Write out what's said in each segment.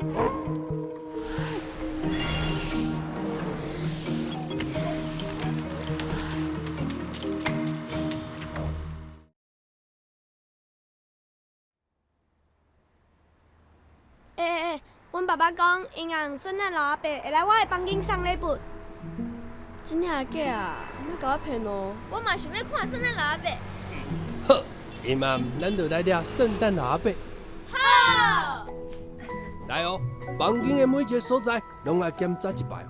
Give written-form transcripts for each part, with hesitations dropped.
欸欸欸，阮爸爸讲，𪜶翁圣诞老阿伯会来我的房间送礼物。真的抑假啊？莫共我骗哦！我嘛想欲看圣诞老阿伯。好，今晚咱就来掠圣诞老阿伯。好。来哦，房间的每一个所在，拢爱检查一摆哦。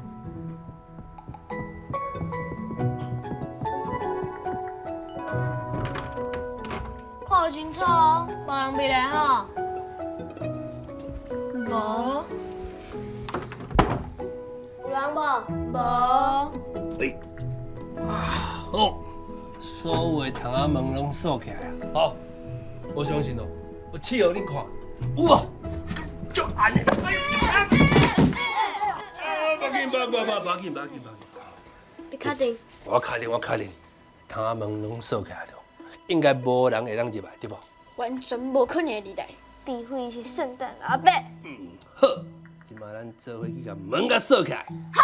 看清楚哦，无人入来吼。无。有人无？无。哎，啊，好，所有的窗仔门拢锁起来啊！好，我相信哦，我试予恁看，有无？就按呢。啊，别紧，别别别，别紧，别紧，别紧。你确定？我确定，我确定，窗仔门拢锁起来了，应该无人会当入来，对无？完全无可能会入来，除非是圣诞老阿伯。嗯，好，这摆咱做伙去共门共锁起来。好。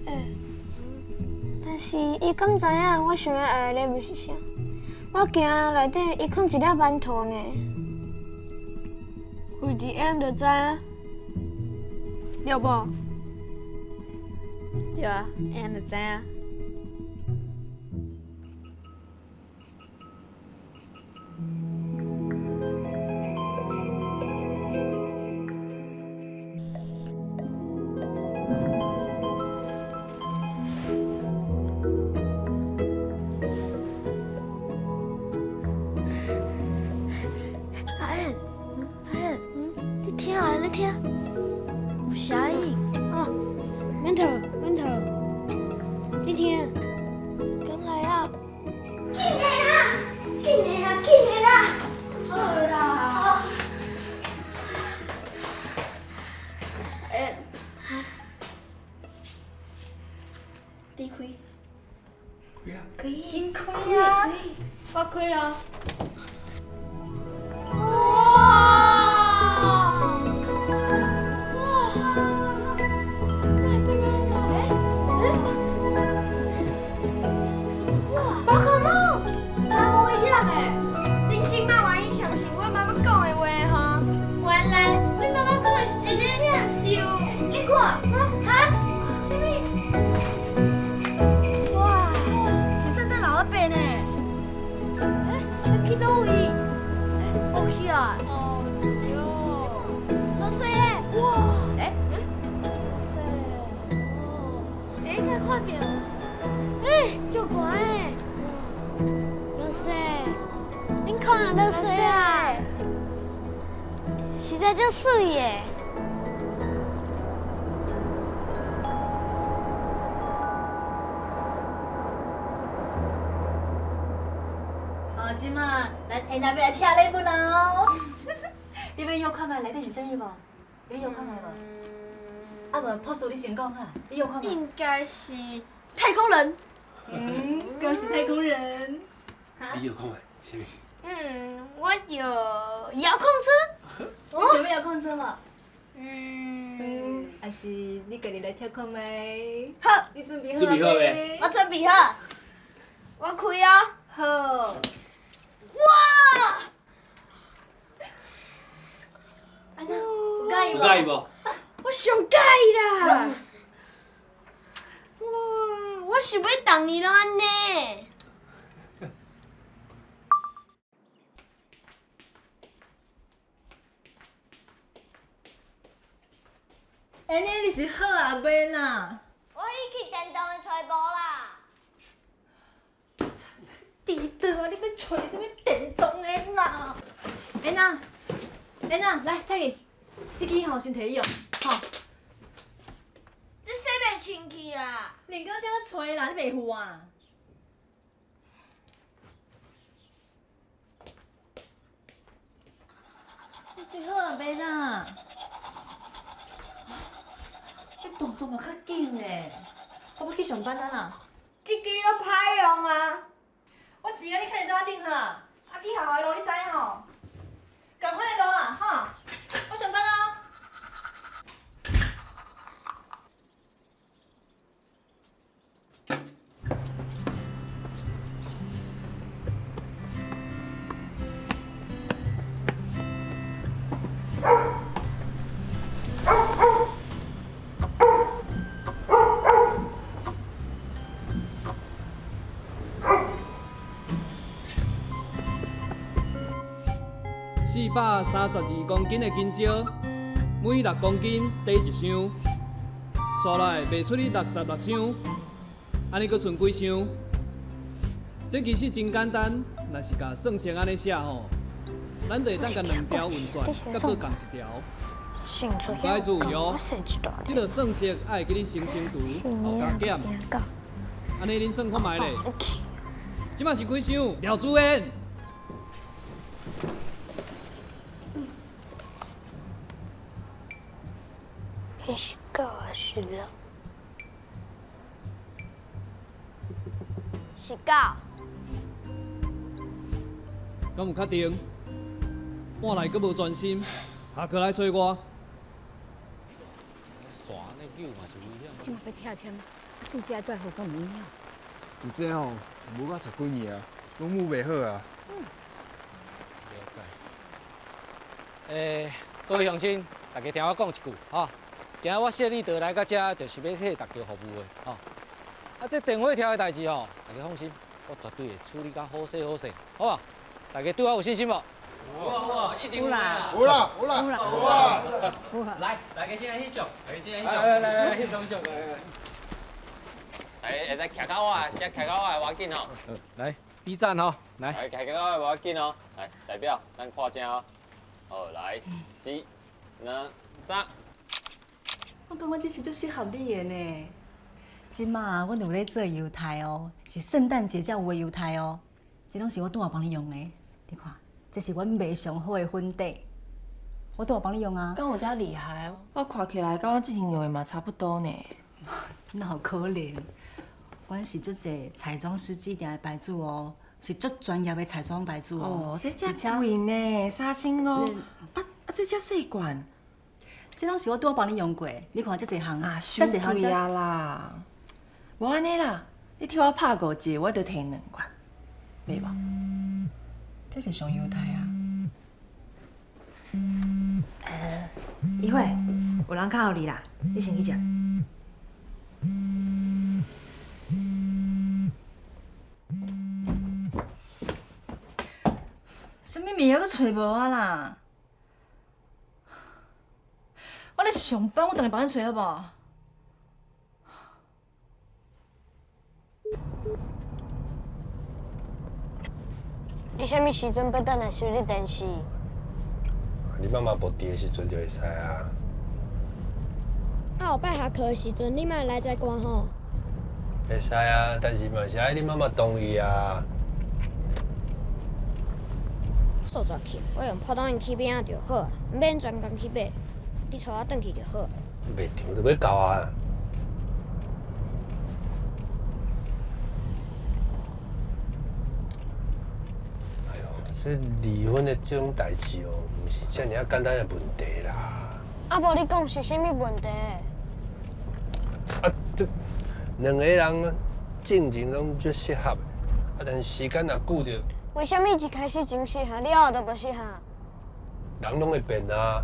欸，但是伊敢知影我想欲爱的礼物是啥？我惊内底伊囥一粒馒头呢。开一眼就知影，对无？对啊，按就知影。阿燕，阿燕，你听啊，你听，有声音哦，馒头，馒头，你听，敢来啊？紧的啦，紧的啦，紧的啦！好啦，阿燕，你开。开啊！开，开啊！我开咯。实在足媠的。哦，这马咱下若欲来拆礼物咯。你欲摇看觅内底是啥物无？你欲摇看觅无？啊无，朴素你先讲哈，你摇看觅。应该是太空人。嗯，敢是太空人。你摇看觅啥物？嗯，我摇遥控车。你想欲遥控车无？嗯。还是你家己来拆看觅？好。你准备好准备好未？我准备好。我开哦。好。哇！按怎？有佮意无？有佮意无？我上佮意啦！哇，我想欲逐年拢按呢。按呢你是好啊袂啦？我去电动的揣无啦。伫倒啊！你欲揣啥物电动的啦？安娜，安娜，来，摕去，这支吼先提去用，吼。这洗袂清气啦。连刚才揣啦，你袂赴啊？你是好啊袂啦？你动作嘛较紧咧，我欲去上班啊啦。这支拢歹用啊！我钱啊，你囥伫桌仔顶哈，啊去学校的432公斤的青椒，每6公斤缀一箱，煞来卖出去66箱，按呢阁賰几箱？这其实真简单，若是共算成按呢写吼，咱就会当共两条运算，佮阁仝一条。不爱注意哦，这个算式爱记咧乘乘除，后加减。按呢恁算看觅咧。这马是几箱？廖主任。彼是九抑是六？是九。敢有确定？半来阁无专心，下课来揣我。这马欲拆迁，对这带好敢有影响？伊这吼无到十几年啊，拢捂袂好啊。了解。欸，各位乡亲，大家听我讲一句吼。今仔我谢立德来到遮，就是欲替大家服务的吼。啊，这电火柱的代志吼，大家放心，我绝对会处理甲好势好势，好无？大家对我有信心无？有啊有啊，一定有啦！有啦有啦有啦！有啦！来，大家先来翕相，大家先来翕相，来来来，翕相翕相，来来来。来，会使徛到我的，遮徛到我的无要紧吼。来，比赞吼，来。来，徛到我的无要紧哦。来，代表咱看正哦。好，来，一、两、三。我感觉这是足适合你的呢。这马阮有咧做犹太哦，是圣诞节才有的犹太哦。这拢是我拄仔帮你用的，你看，这是阮卖上好的粉底，我拄仔帮你用啊。敢有遮厉害？我看起来佮我之前用的嘛差不多呢。哪有可能？阮是足济彩妆师指定的牌子哦，是足专业的彩妆牌子哦。哦，这遮贵呢，3500。啊啊，这遮细罐。这拢是我拄仔帮你用过，你看遮济项，啊，伤贵啊啦！无按呢啦，你替我拍五折，我就提两罐，袂无？这是上犹太啊！怡慧，有人敲予你啦，你先去接。啥物物件阁揣无啊啦？我咧上班，我转去帮你揣好无？你啥物时阵欲转来修理电视？你妈妈无伫的时阵就会使啊。啊，后摆下课的时阵，你嘛会来载我吼？会使啊，但是嘛是爱你妈妈同意啊。数绝去，我用普通的起饼仔就好啊，毋免专工去买。你带我转去就好。卖场就欲到啊。哎呦，这离婚的这种代志哦，毋是遮尔仔简单的问题啦。啊，无你讲是啥物问题？啊，这两个人进前拢足适合的，啊，但是时间若久著，为啥物一开始真适合，了后就无适合？人拢会变啊。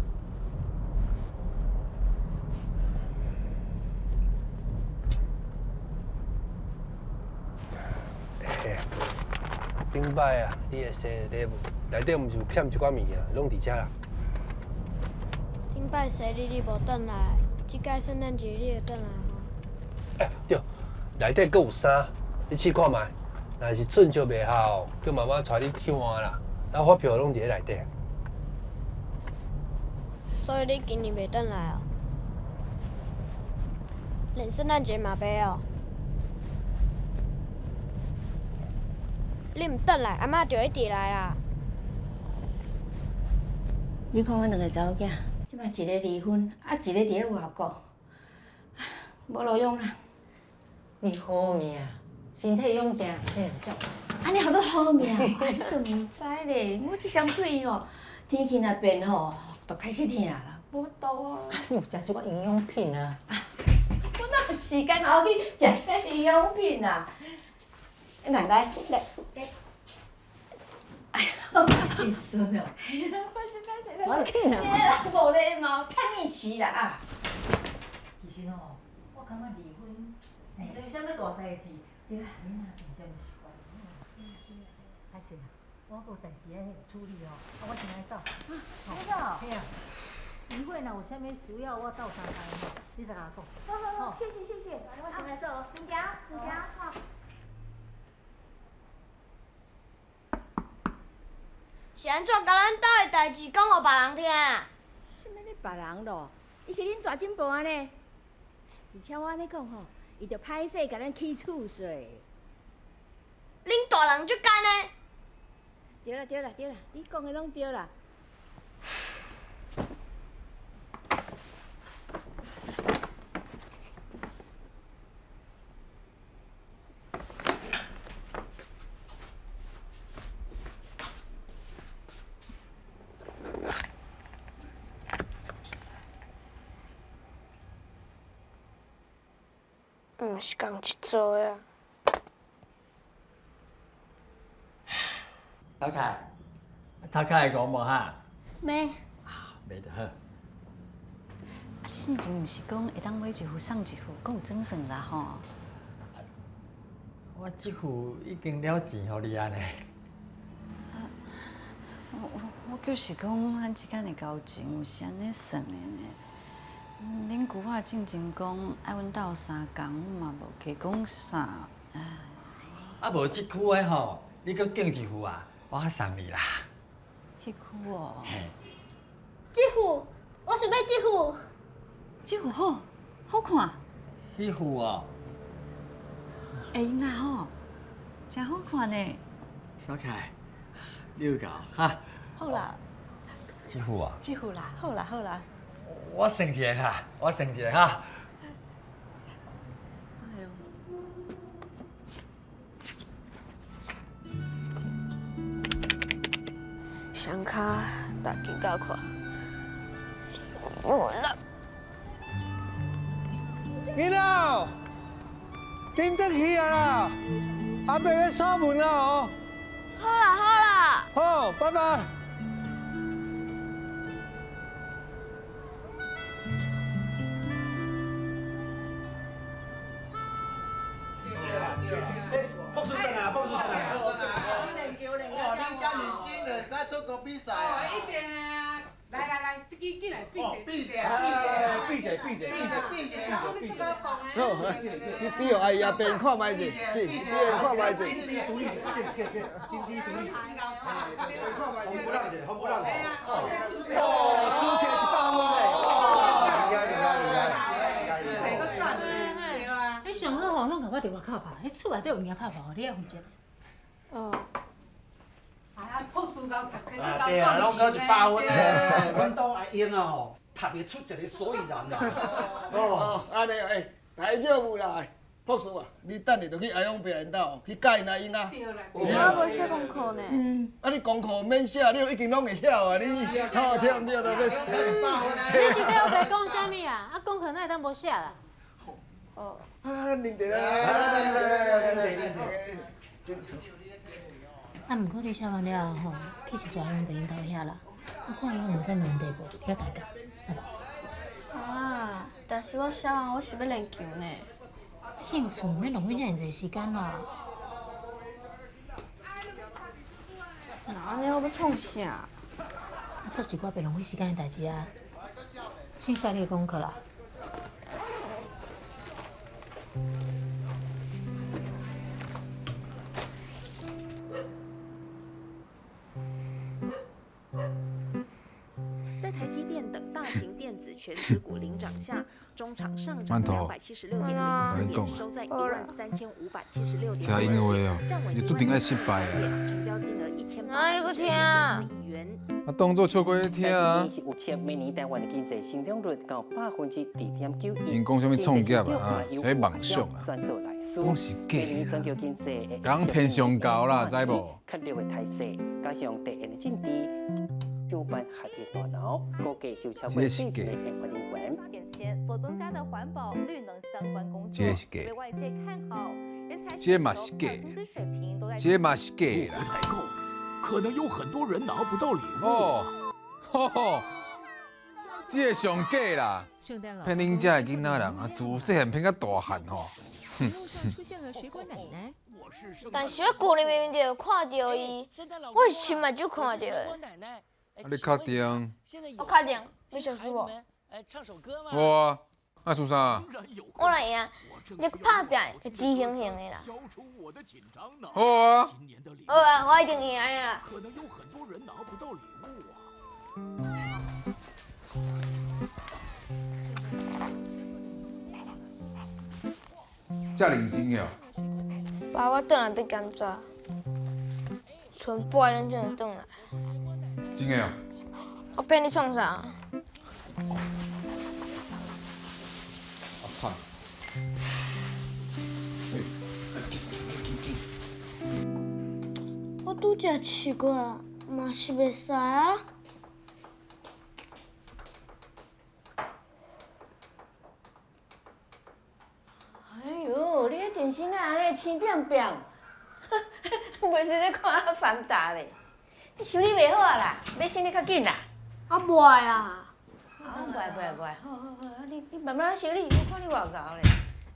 顶摆啊，你的生日礼物内底毋是有欠一寡物件，拢伫遮啦。顶摆生日你无转来，这摆圣诞节你会转来吼？哎，对，内底阁有衫，你试看觅。若是寸尺袂合，叫妈妈带你去换啦。啊，发票拢伫咧内底。所以你今年袂转来哦？连圣诞节嘛袂哦？你毋转来，阿嬷就一直来啊。你看阮两个查某囝，这摆一个离婚，啊一个伫咧外国，无路用啦。你好命，身体勇健，免人照顾。按呢号做好命，啊你都毋知咧。我这双腿吼，天气若变吼，就开始疼啦，无度啊。你有食这寡营养品啊？我哪有时间熬去食这营养品啊？来来来，哎呦，你孙哦！歹势歹势歹势，无要紧啦。无礼貌，叛逆期啦啊！其实哦，我感觉离婚，这啥物大代志，对啦，你若真正习惯。歹势啦，我阁有代志爱处理哦，啊，我先爱走。啊，走。嘿啊。怡慧若有啥物需要，我斗相共吼，你再共我讲。好好好，谢谢谢谢，我先来走哦，先行先行，好。是按怎共咱兜的代志讲予别人听？啥物咧别人咯？伊是恁大长婆呢。而且我按呢讲吼，伊就歹势共咱起厝税。恁大人足奸的。对啦对啦对啦，你讲的拢对啦。毋是仝一组的啊。头凯，头凯会讲无哈？袂。袂就好。啊，之前毋是讲会当买一副送一副，阁有总算啦吼。我这副已经了钱予你啊呢。我就是讲，咱之间的交情毋是按呢算的呢。恁姑仔进前讲爱阮斗相共，我嘛无加讲啥。啊，无这区的吼，你阁订一副啊，我送你啦。彼区哦。嘿。这副，我想欲这副。这副好，好看。彼副哦。会用啦吼，真好看呢。小凯，你有够哈？好啦。这副啊。这副啦，好啦好啦。我算一个啦，我算一个哈。哎呦！双跤逐间甲看，无力。囡仔，紧转去啊啦！阿伯欲锁门啊哦。好啦好啦。好，拜拜。出国比赛啊！一定的啊！来来来，这支进来比者，比者，比者，比者，比者，比者，好，来，你比予阿姨阿伯看觅者，比比予看觅者。金枝独立，金枝独立，红不让者，红不让者。哦，主持100分嘞！厉害厉害厉害！主持阁赞，对啊。你上好吼，拢共我伫外口拍，彼厝内底有物件拍破，你爱负责。哦。啊，对啊，拢考100分咧。阮兜阿英啊吼，读袂出一个所以然啦。哦，按呢欸，大丈夫啦，博士啊，你等下就去阿勇伯𪜶兜去教𪜶阿英啊。我无写功课呢。嗯，啊你功课免写，你已经拢会晓啊，你好对毋对？都欲。你是咧乌白讲啥物啊？啊，功课哪会当无写啦？哦。啊，啉茶啦，来来来来来来。啊，毋过你写完了后吼，去一撮阿勇伯𪜶兜遐啦，啊，看𪜶有啥物问题无，你遐家教，知无？啊，但是我写完我是欲练球呢。兴趣毋免浪费遮尔济时间啦。那按呢我欲创啥？啊，做一寡袂浪费时间的代志啊，先写你的功课啦。在台积电等大型电子权值股领涨下，终场上涨馒头276.04点，收在13576点。听𪜶的话哦，你就注定爱失败啊！成交金额一千啊，你阁听八亿元。啊，当作笑过咧听啊！每年台湾的经济成长率到2.91%。𪜶讲啥物创业啊？啥物梦想啊？拢是假的，人骗上高啦，知无？较弱的态势，加上地缘的政治，相关行业大脑估计受超过这是假四成的研发人员。所增加的环保、绿能相关工作，这是假被外界看好。人才这嘛是假工资水平都在这嘛是假啦。代购，可能有很多人拿不到礼物。哦，吼吼，这个上假啦！骗恁遮的囡仔人啊，自细汉骗到大汉吼。出现了水果奶奶。但是我舊年明明就有看著伊，我是親目睭看著的。啊，你確定？我確定，你相信無？無啊，愛輸啥？我若贏，你拍拚會紫形形的啦。好啊。好啊，我一定贏的啦。遮認真的哦。爸，我轉來欲檢查，賰半鐘才會轉來。真的哦？我騙你創啥？啊慘！我拄才試過，嘛是袂使啊。哎喲，你彼電視哪按呢青變變？袂是咧看阿凡達咧？你修理袂好啊啦，欲修理較緊啦。啊袂啊！啊袂袂袂，好好好，啊你慢慢修理，我看你偌𠢕咧。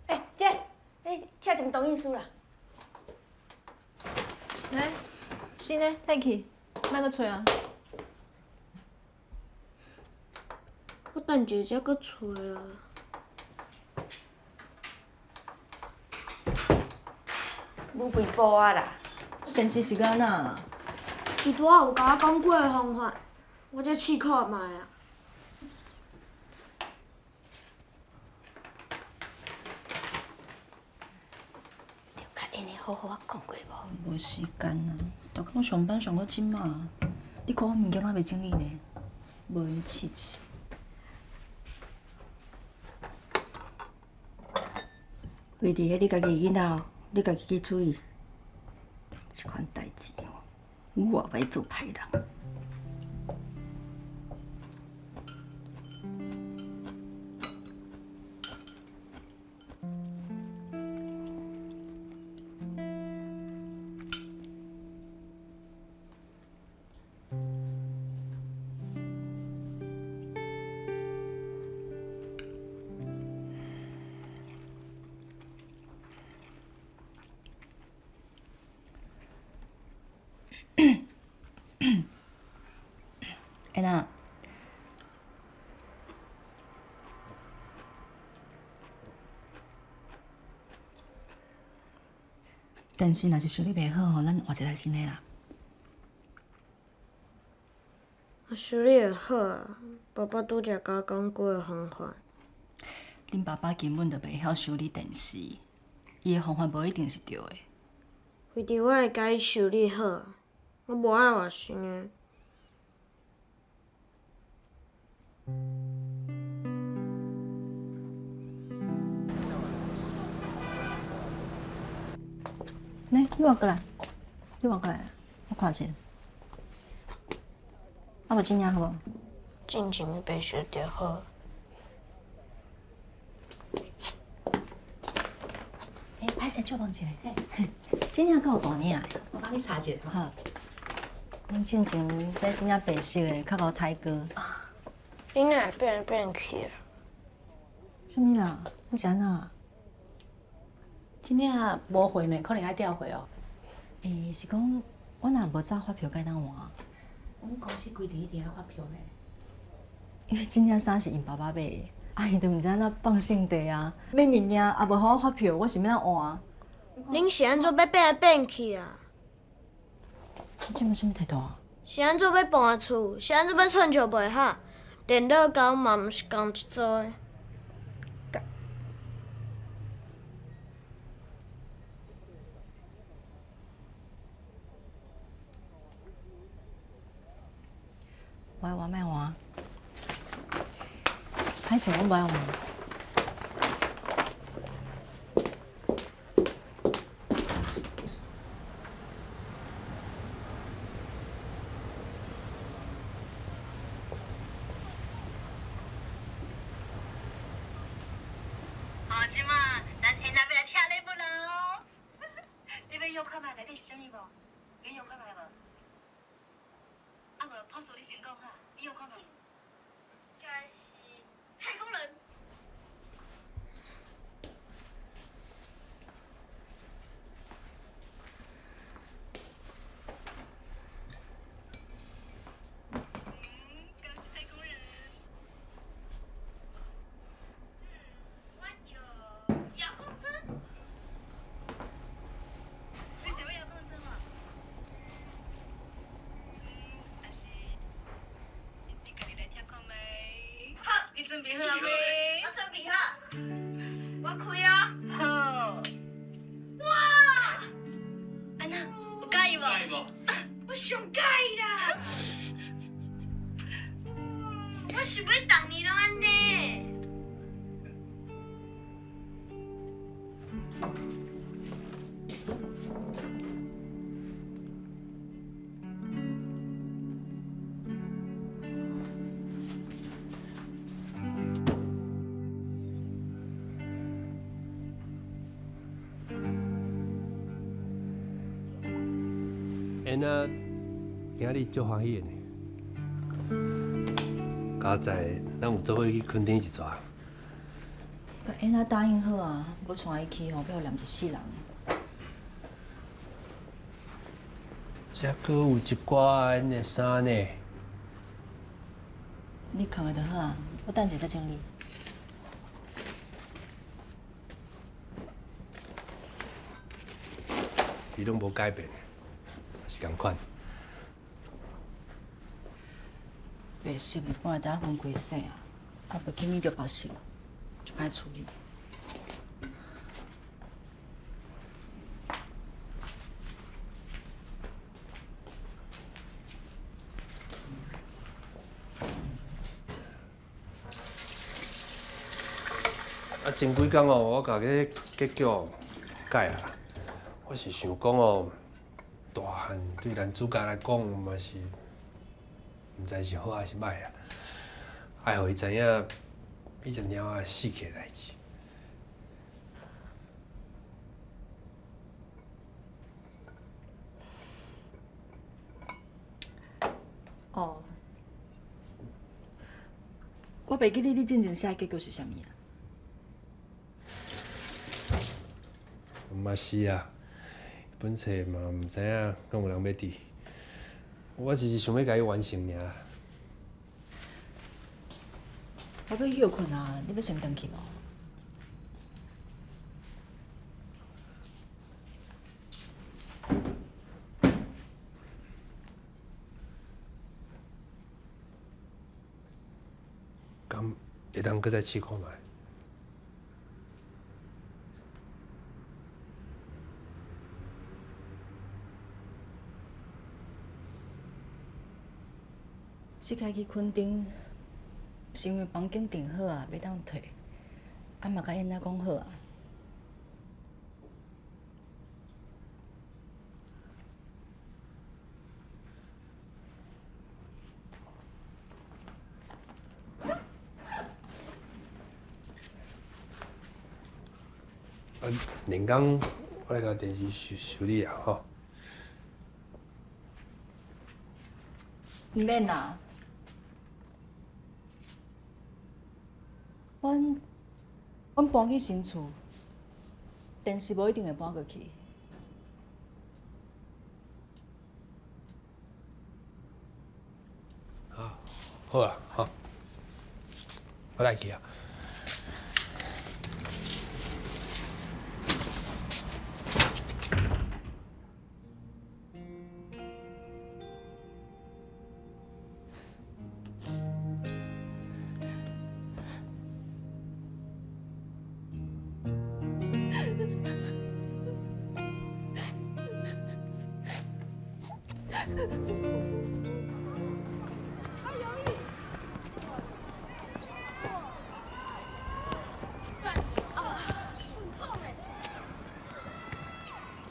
欸，姐，你拆一份同意書啦。來，新的退去，莫閣揣啊。我等一下才閣揣啊。無幾步啊啦。電視是按怎？伊拄仔有共我講幾个方法，我才試看覓啊。你有佮𪜶好好仔講過無？無時間啊，逐工上班上到這馬，你看我物件攏袂整理呢，無閒試試。為佇彼你家己囡仔哦，你家己去處理。這款代誌哦，我袂做歹人。欸娜，電視若是修理袂好吼，咱換一台新的啦。若修理會好啊，爸爸拄才共我講幾个方法。恁爸爸根本就袂曉修理電視，伊的方法無一定是對的。非得我會共伊修理好，我無愛換新的。來，你換過來，你換過來，我看一下。啊，無這領好無？進前白色就好。欸，歹勢，借問一下，這領敢有大領的？我幫你查一下。好。阮進前買這領白色的，較無刣過。你哪會變來變去啊？啥物啦？你是按怎？這領無貨呢，可能愛調貨哦。欸，是講我若無早發票，該當換？阮公司規定一定愛發票呢。因為這領衫是𪜶爸爸買的，啊，伊都毋知按怎放聖地啊，買物件也無予我發票，我是欲按怎換？恁是按怎欲變來變去啊？你這馬啥物態度啊？是按怎欲搬厝？是按怎欲寸笑袂合？連樂高嘛毋是仝一組的。無愛換，莫換。歹勢，我無愛換。好，這馬咱現在欲來拆禮物囉。你欲約看覓內底是啥物無？欲約看覓無？啊無，博士你先講哈，你約看覓？應該是太空人。准备好啊未？我准备好，我开哦。好。哇！按怎？有佮意无？我上佮意啦！我想欲逐年拢按呢。燕仔今日足欢喜的呢，佳哉，咱有做伙去垦丁一逝。但燕仔答应好啊，无带伊去吼，欲予念一世人。遮阁有一寡𪜶的衫呢。你囥下就好啊，我等一下再整理。伊拢无改变，是仝款。白色的本来当分开洗啊，啊，袂去染著白色，就歹处理。啊，前几工哦，我共这个结局改啊。我是想讲哦，大汉对咱主角来讲嘛是，毋知是好还是歹啦。爱予伊知影，伊一猫仔死去的代志。哦，我袂记得你进前写的结局是啥物啊？嘛是啊，本册嘛毋知影敢有人欲伫，我只是想欲共伊完成尔。我欲歇睏啊，你欲先转去无？敢会当阁再试看觅？这摆去垦丁，是因为房间订好啊，袂当退，啊嘛共燕仔讲好啊。啊，连工我来共电视修修理啊，吼。毋免啦。阮搬去新厝，电视无一定会搬过去。啊，好啊，好，我来去啊。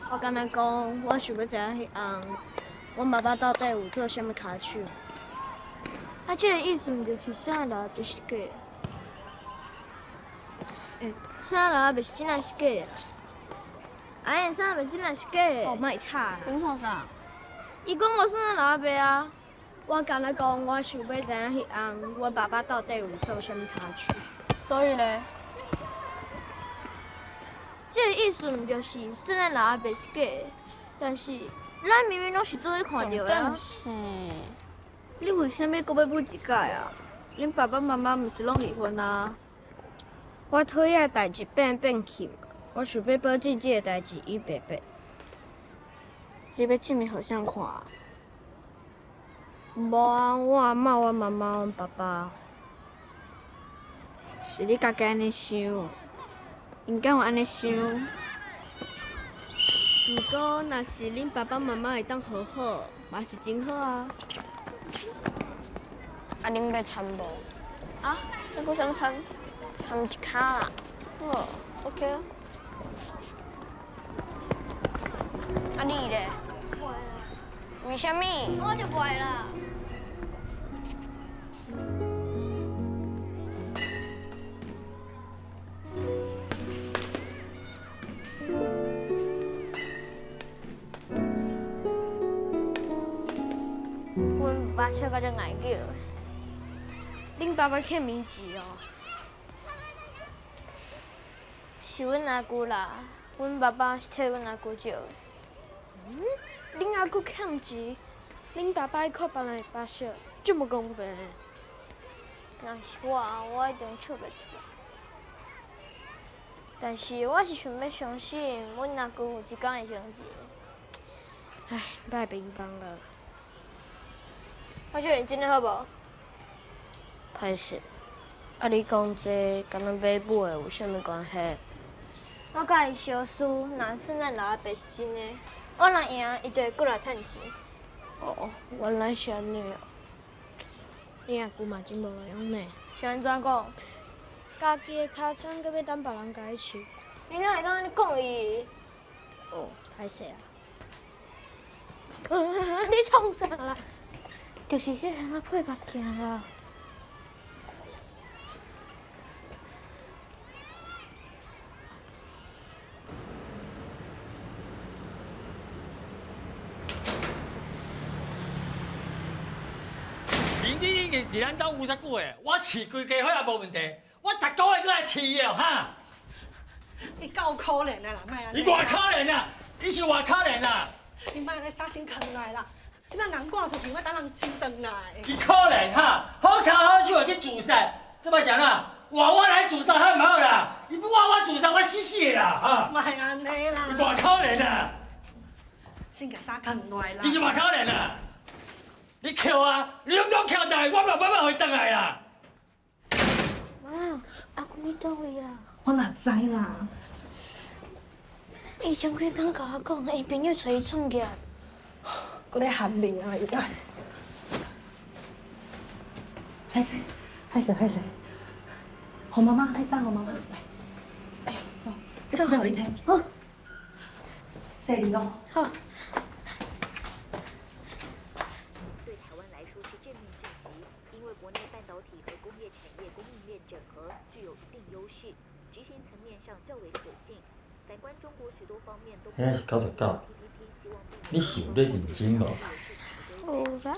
我敢若讲，我想欲知影彼翁，阮爸爸到底有做啥物跤手？啊，这个意思毋就是圣诞老阿是假的？欸，圣诞老阿伯是真还是假的？阿燕，圣诞老阿真还是假的？哦，莫吵啦！恁创啥？伊讲无圣诞老阿伯啊！我敢若讲，我想欲知影彼翁，阮爸爸到底有做啥物跤手？所以咧？这个意思毋就是圣诞老阿伯是假的，但是咱明明拢是做伙看著的啊。是，你为啥物阁欲补一改啊？恁爸爸妈妈毋是拢离婚啊？我讨厌代志变来变去嘛，我想欲保证这个代志伊袂变。你欲证明予谁看啊？无啊，我阿嬷、我妈妈、阮爸爸。是你家己按呢想，𪜶敢有按呢想？毋过，若是恁爸爸妈妈会当和好，嘛是真好啊。啊，恁欲参无？啊？你阁想参？参一跤啦。好，OK 啊。啊你咧？为啥物？我就袂爱啦。阮爸笑甲遮𠢕叫的，恁爸爸欠伊钱哦？是阮阿舅啦，阮爸爸是替阮阿舅借的。嗯？恁阿舅欠钱，恁爸爸去看别人的巴色，足无公平的。若是我，我一定笑袂出来。但是我是想欲相信，阮阿舅有一工会还钱。唉，歹平凡啦。我足认真的好无？歹势。啊，你讲这佮咱买舞的有啥物关系？我佮伊相输，若算咱老阿伯是真的，我若赢，伊就会过来趁钱。哦，原来是按呢哦。你阿舅嘛真无路用呢。是按怎讲？家己的尻川，阁欲等别人共伊饲。你哪会当按呢讲伊？哦，歹势啊。你创啥啦？就是彼个仔配目镜啦。林志玲伫咱兜有遮久的，我饲规家伙也无问题，我逐个月阁来饲伊哦，哈！伊够可怜的啦，莫按呢。伊偌可怜啊！伊是偌可怜啊！你莫按呢衫先囥来啦，你莫共赶出去，我等人请转来。伊可怜哈，好跤好手会去自杀，这摆是按怎？换我来自杀较毋好啦，伊不换我自杀，我死死的啦，哈！莫按呢啦。伊偌可怜啊！先共衫囥来啦。伊是偌可怜啊！你扣啊！你拢讲扣转来，我嘛无办法予伊转来啦。妈，阿舅你佗位啦？我哪知啦？伊前几工共我讲，伊朋友揣伊创业。阁咧含面啊！伊。歹势，歹势，歹势。予妈妈，彼衫予妈妈来。哎呦，这个予你提。好。坐里咯。好。遐是99，你是有咧认真无？有啦。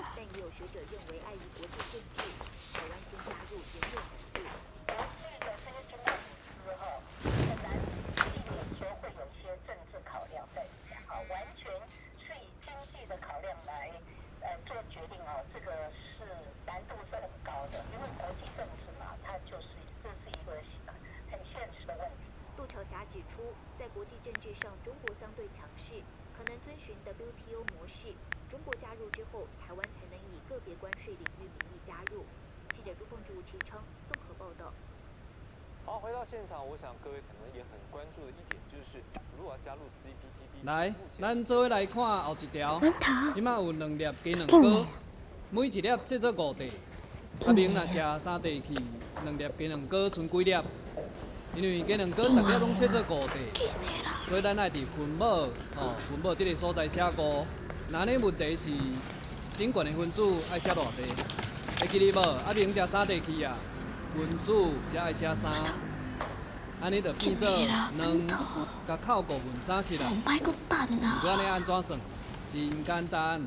来，咱做伙来看后一条。这马有两粒鸡卵糕，每一粒制作5块。阿明若食3块去，两粒鸡卵糕賰几粒？因为鸡卵糕逐粒拢切做5块，所以咱爱伫分母吼，分母这个所在写5。那呢问题是，顶悬的分子爱写偌济？会记得无？阿明食3块去啊，分子才爱写3。按呢就变做2共扣3/5起来。毋过按呢按怎算？真简单，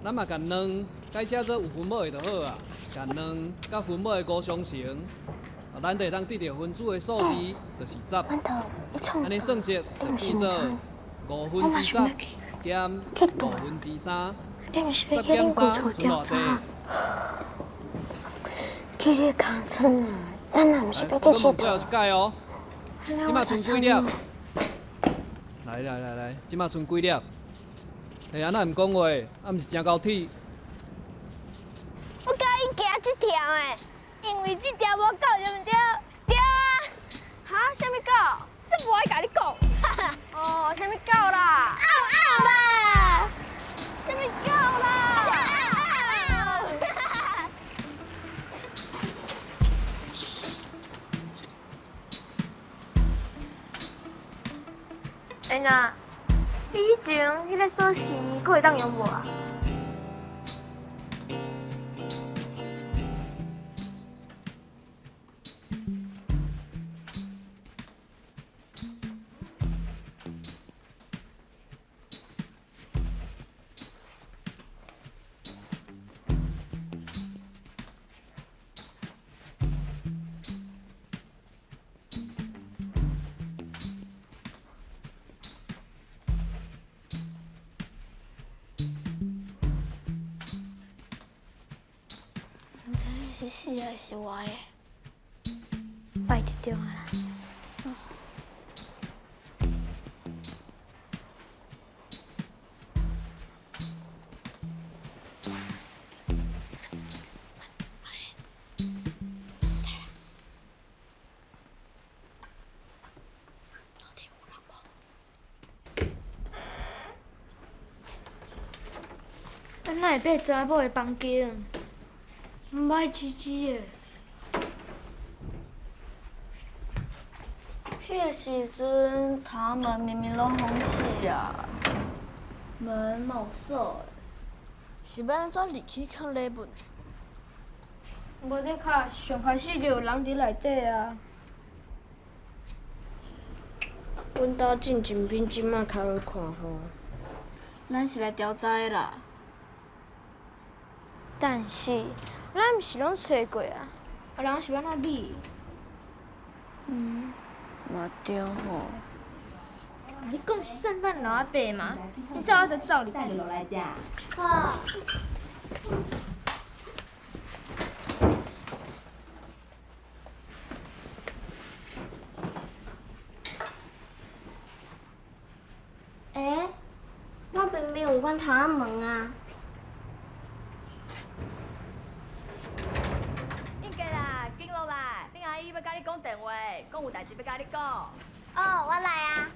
咱嘛共2改写做有分母的就好啊。共2佮分母的5相乘，啊，咱就会当得著分子的数字，就是10。按呢算式就变做10/5减3/5，10减3賰偌济？去你工厂啊！咱若毋是欲去𨑨迌。最后一摆哦。这马賰几粒？来来来来，这马賰几粒？哎，啊哪毋讲话？啊毋是真𠢕铁。我佮伊行这条的，因为这条无够，对毋对？对。哈？啥物狗？這無愛共你講。哦，啥物狗啦？嗷嗷啦！啥物狗啦？哎娜，你以前彼个鎖匙閣會當用無啊？毋知你是死還是活的，拜一中啊啦。咱哪會爬查某的房間？毋歹吱吱的。彼个時陣，窗門明明攏封死啊，門嘛有鎖的，是欲按怎入去囥禮物？無的確，上開始就有人佇內底啊。阮兜進前比這馬較好看吼。咱是來調查的啦。但是，咱毋是攏揣過啊，啊人是欲按怎理？嗯，嘛對吼。共你講是聖誕老阿伯嘛，你走我就走入去。落來食。好。欸，我明明有關窗仔門啊。應該啦，緊落來，恁阿姨欲佮你講電話，講有代誌欲佮你講。哦，我來啊。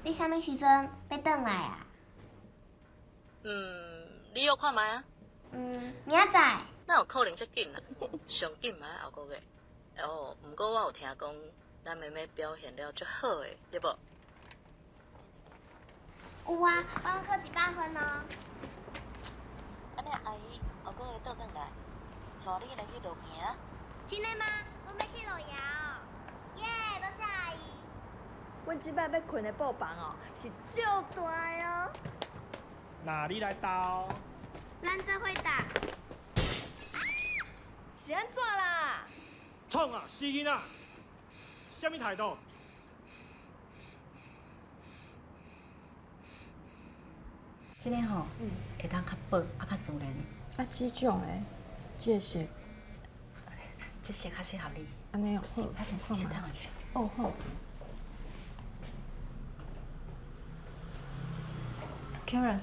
你啥物時陣欲轉來啊？嗯，你約看覓啊？嗯，明仔載。哪有可能遮緊啊？上緊嘛愛後個月。哦，毋過我有聽講，咱妹妹表現了足好的，對無？有啊，我攏考100分哦。按呢，阿姨後個月倒轉來，帶你來去露營啊。真的嗎？阮欲去露營哦。耶，多謝阿姨。阮這擺欲睏的布房哦，是足大的哦。那你來斗。咱做伙鬥。是按怎啦？創啊，死囡仔！啥物態度？這个吼，會當較薄，啊較自然。啊，這種的，這個色，這色較適合你。按呢哦，好，歹勢，先等我一下。哦好。Karen，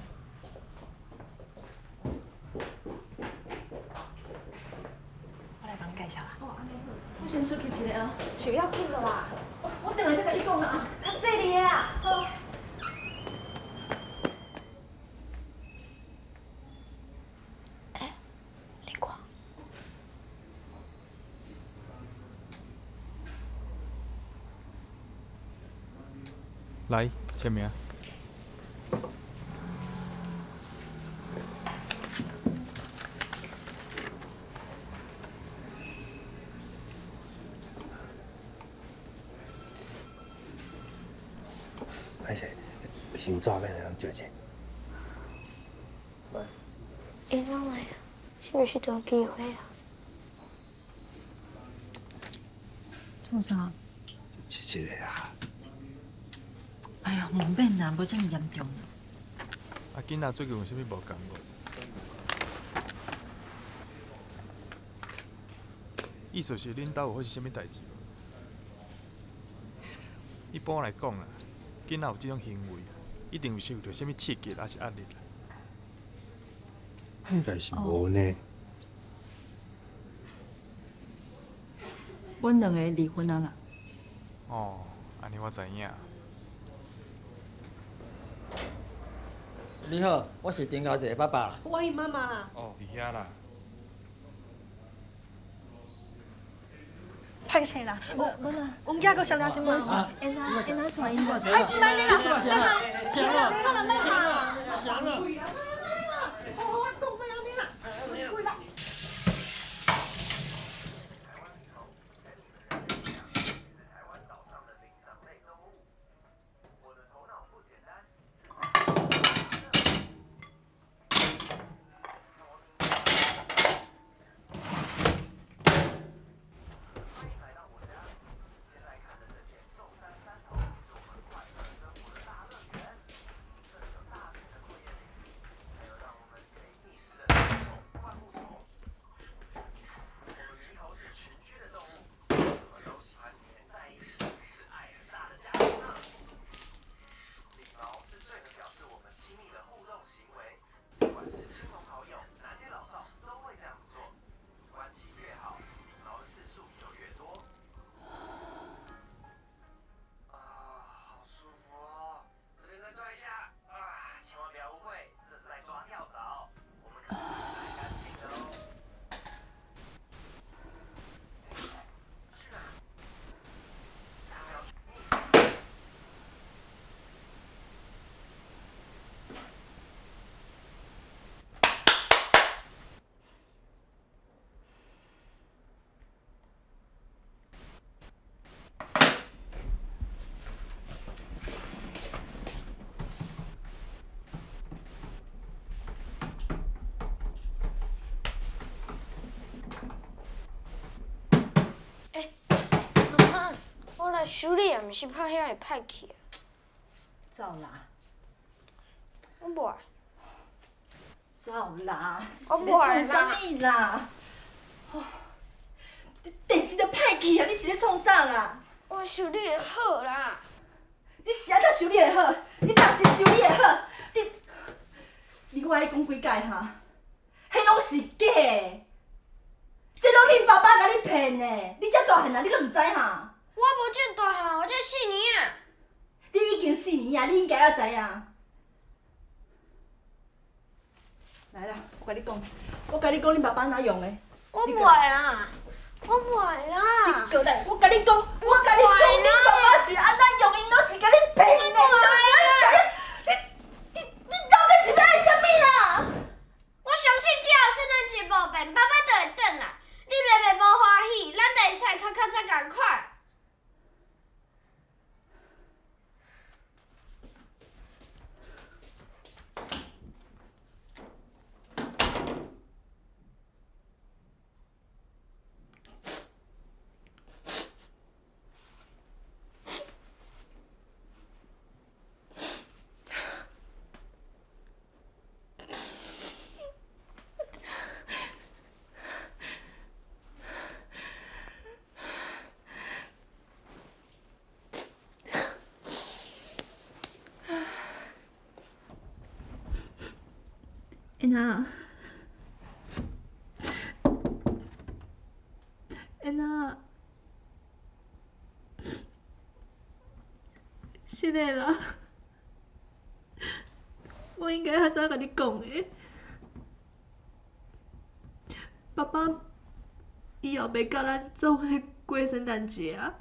我來幫你介紹啦。哦，按呢好。我先出去一下哦，想要緊的啦。我轉來再共你講啦，較細膩的啦。好。欸，你看。來，簽名。歹勢，衛生紙欲來人借者。𪜶攏來啊，是毋是就有機會啊？創啥？這個啊。哎呀，毋免啦，無遮爾嚴重。啊，囡仔最近有啥物無仝無？意思是恁兜有發生啥物代誌無？一般來講啦，囡仔有這種行為，一定有受著啥物刺激，抑是壓力啦。應該是無呢。阮兩个离婚啊啦。哦，按呢我知影。你好，我是丁小姐的爸爸。我𪜶妈妈啦。哦，伫遐啦。歹势啦，无啦，阮囝阁商量什么？因哪因哪带𪜶？哎，莫咧啦，莫啦，莫啦，莫啦，祥了。好好，我讲莫按呢啦，跪啦。我来修理也毋是拍遐会歹去啊。走啦！我无爱。走啦！我无爱啦！创啥物啦？你电视都歹去啊！你是咧创啥啦？我修理会好啦。你是按怎修理会好？你当时修理会好？你我爱讲几摆哈？彼拢是假的，这拢恁爸爸共你骗的。你遮大汉啊，你阁毋知哈？我无这大汉，我才四年啊！你已经四年啊，你应该要知影。来啦，我共你讲，我共你讲，恁爸爸按怎用的。我无爱啦，我无爱啦。你过来，我共你讲，我共你讲，恁爸爸是按怎用，𪜶拢是共你骗的，你拢无爱知影。你到底是欲爱啥物啦？我相信只要圣诞节无变，爸爸就会转来。你袂袂无欢喜，咱就会使较较早仝款。燕仔，燕仔，是的啦，我应该较早共你讲的。爸爸以后袂佮咱做伙过圣诞节啊，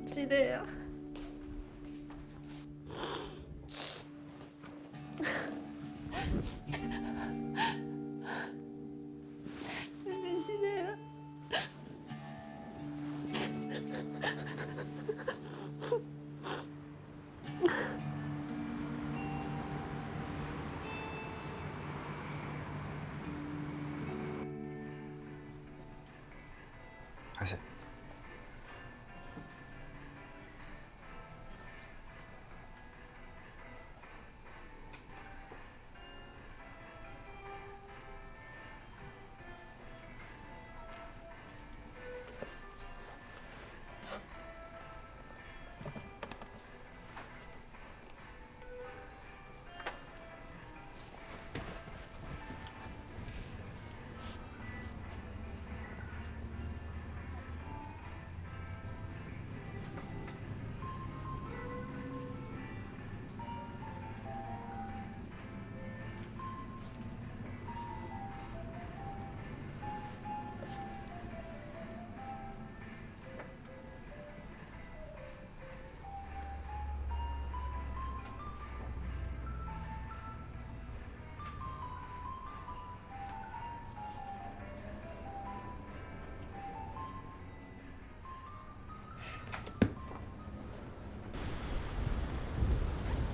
是的啊。开始。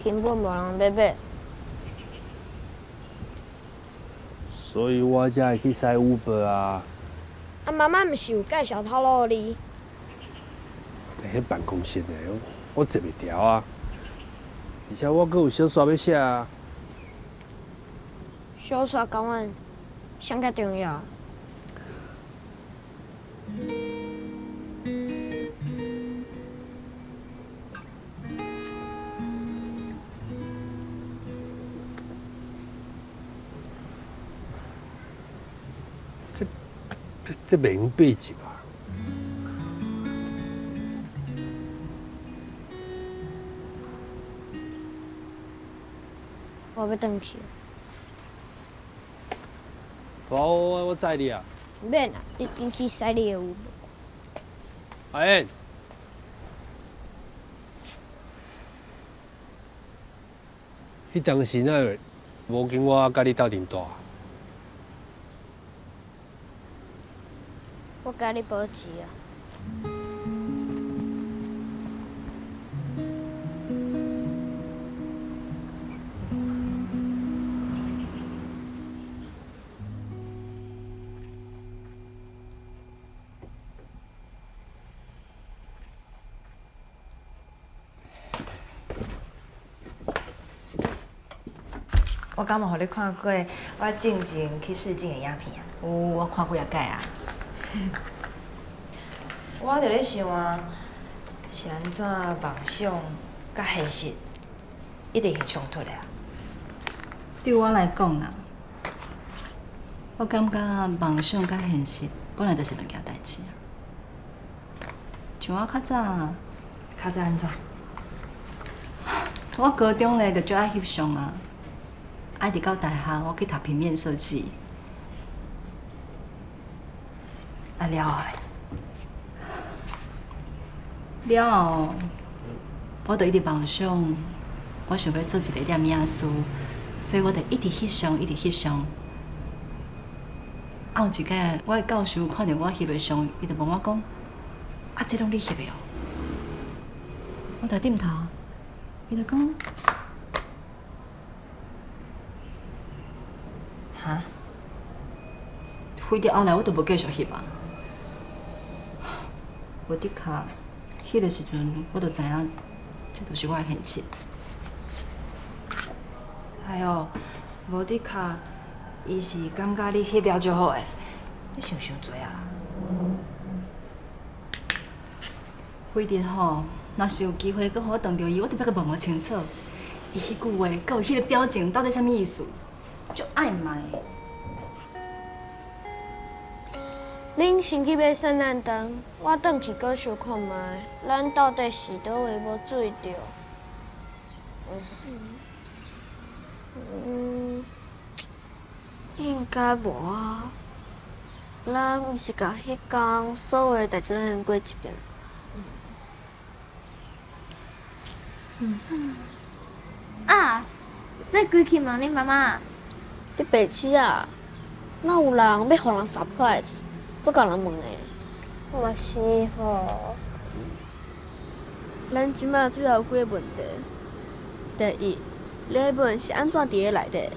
根本無人欲買。所以我才會去駛 Uber 啊。啊，媽媽毋是有介紹頭路予你？佇彼辦公室的，我坐袂牢啊。而且我閣有小說欲寫啊。小說佮阮啥較重要？這袂用八集啊！我欲轉去。我載你啊。免啦，你緊去駛你的 Uber。阿燕，彼當時哪會無跟我佮你鬥陣蹛？我共你保持啊。我敢有予你看過我進前去試鏡的影片啊？有，我看幾仔擺啊。我就咧想啊，是按怎夢想佮現實一定是衝突的啊？對我來講啦，我感覺夢想佮現實本來就是兩件代誌啊。像我較早，較早按怎？我高中咧就足愛翕相啊，啊一直到大學我去讀平面設計。啊了後咧？了後，我就一直夢想，我想欲做一個攝影師，所以我就一直翕相，一直翕相。啊，有一擺，我的教授看著我翕的相，伊就問我講：啊，這攏你翕的哦？我就點頭，伊就講：哈？非得後來我就無繼續翕啊。無的確，彼个時陣我就知影，這就是我的現實。哎喲，無的確，伊是感覺你翕了足好的，你想傷濟啊啦。非得吼，若是有機會閣予我撞著伊，我就欲共問予清楚，伊彼句話，閣有彼个表情，到底啥物意思？足曖昧的。恁先去買聖誕燈，我轉去閣想看覓，咱到底是佗位無注意著？應該無啊。咱毋是共彼工所有的代誌攏先過一遍。啊！欲規氣問恁媽媽？你白痴啊！哪有人欲予人 surprise，閣共人問的？嘛是吼。咱這馬主要有幾个問題：第一，禮物是按怎佇咧內底？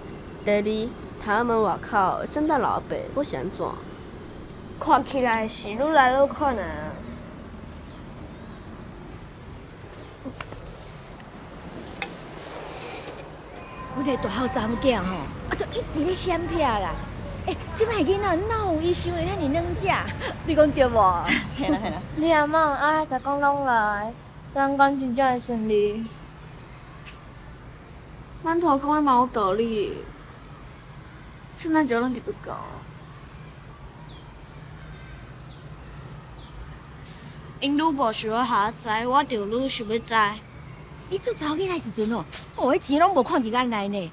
第二，窗仔門外口聖誕老阿伯閣是按怎？看起來是愈來愈困難啊！阮个大漢查某囝吼，啊，都一直咧閃避啦。欸，這擺囡仔哪有伊想的遐爾軟食？你講對無？嘿啦嘿啦。你阿嬤按呢十工攏來，咱敢真正會順利？咱頭講的嘛有道理，聖誕節攏入欲到。𪜶愈無想欲予我知，我就愈想欲知。伊做查某囡仔時陣哦，哦，彼錢攏無看佇眼內呢。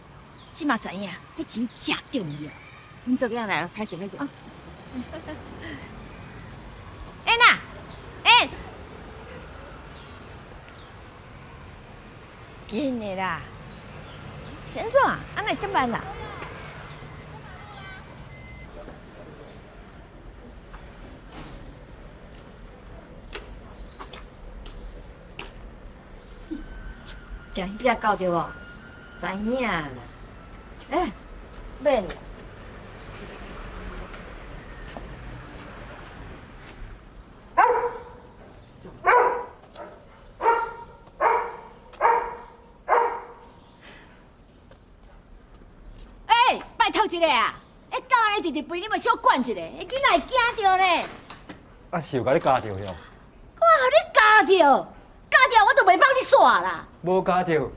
這馬知影，彼錢誠重要。恁做囝來，歹勢歹勢啊！燕啊，燕，緊的啦，是按怎？按呢會遮慢啦？行彼只狗对无？知影啦。欸，免啦。欸，拜託一下啊！欸，狗按呢直直吠，你嘛小管一下，彼囡仔會驚著呢。啊，是有共你咬著了。我予你咬著，咬著我就袂放你煞啦。無咬著，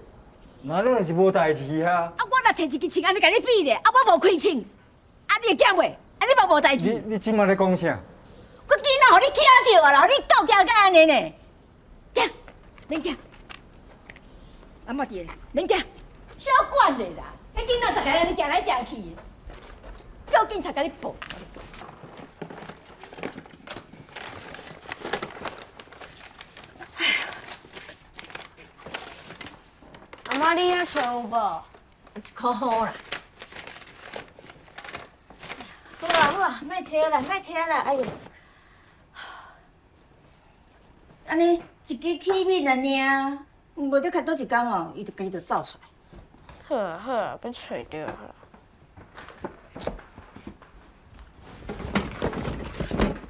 那你就是無代誌啊。啊，我若提一支槍按呢共你比咧，啊，我無開槍，啊，你會驚袂？啊，你嘛無代誌。你這馬咧講啥？我囡仔予你驚著啊啦，予你狗驚甲按呢呢。驚，免驚。阿媽佇，免驚，小管咧啦。彼囡仔逐家按呢行來行去，叫警察共你報。阿媽，你遐揣有無？一箍好啦。好啊好啊，莫揣啦，莫揣啦，哎呦，按呢一支起面爾爾，無得較倒一工哦，伊就家己就走出來。好啊好啊，欲揣著啊。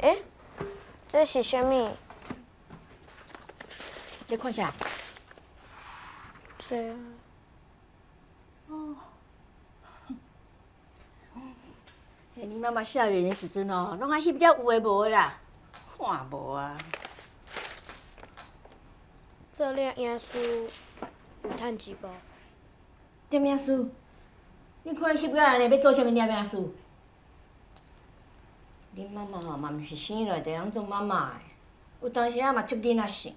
欸，這是啥物？你看啥？這。哦。你媽媽少年的時陣哦，攏愛翕遮有的無的啦，看無啊。做攝影師有趁錢無？攝影師？你看翕甲按呢，欲做啥物攝影師？恁媽媽吼嘛毋是生落來就會曉做媽媽的，有當時仔嘛足囡仔性。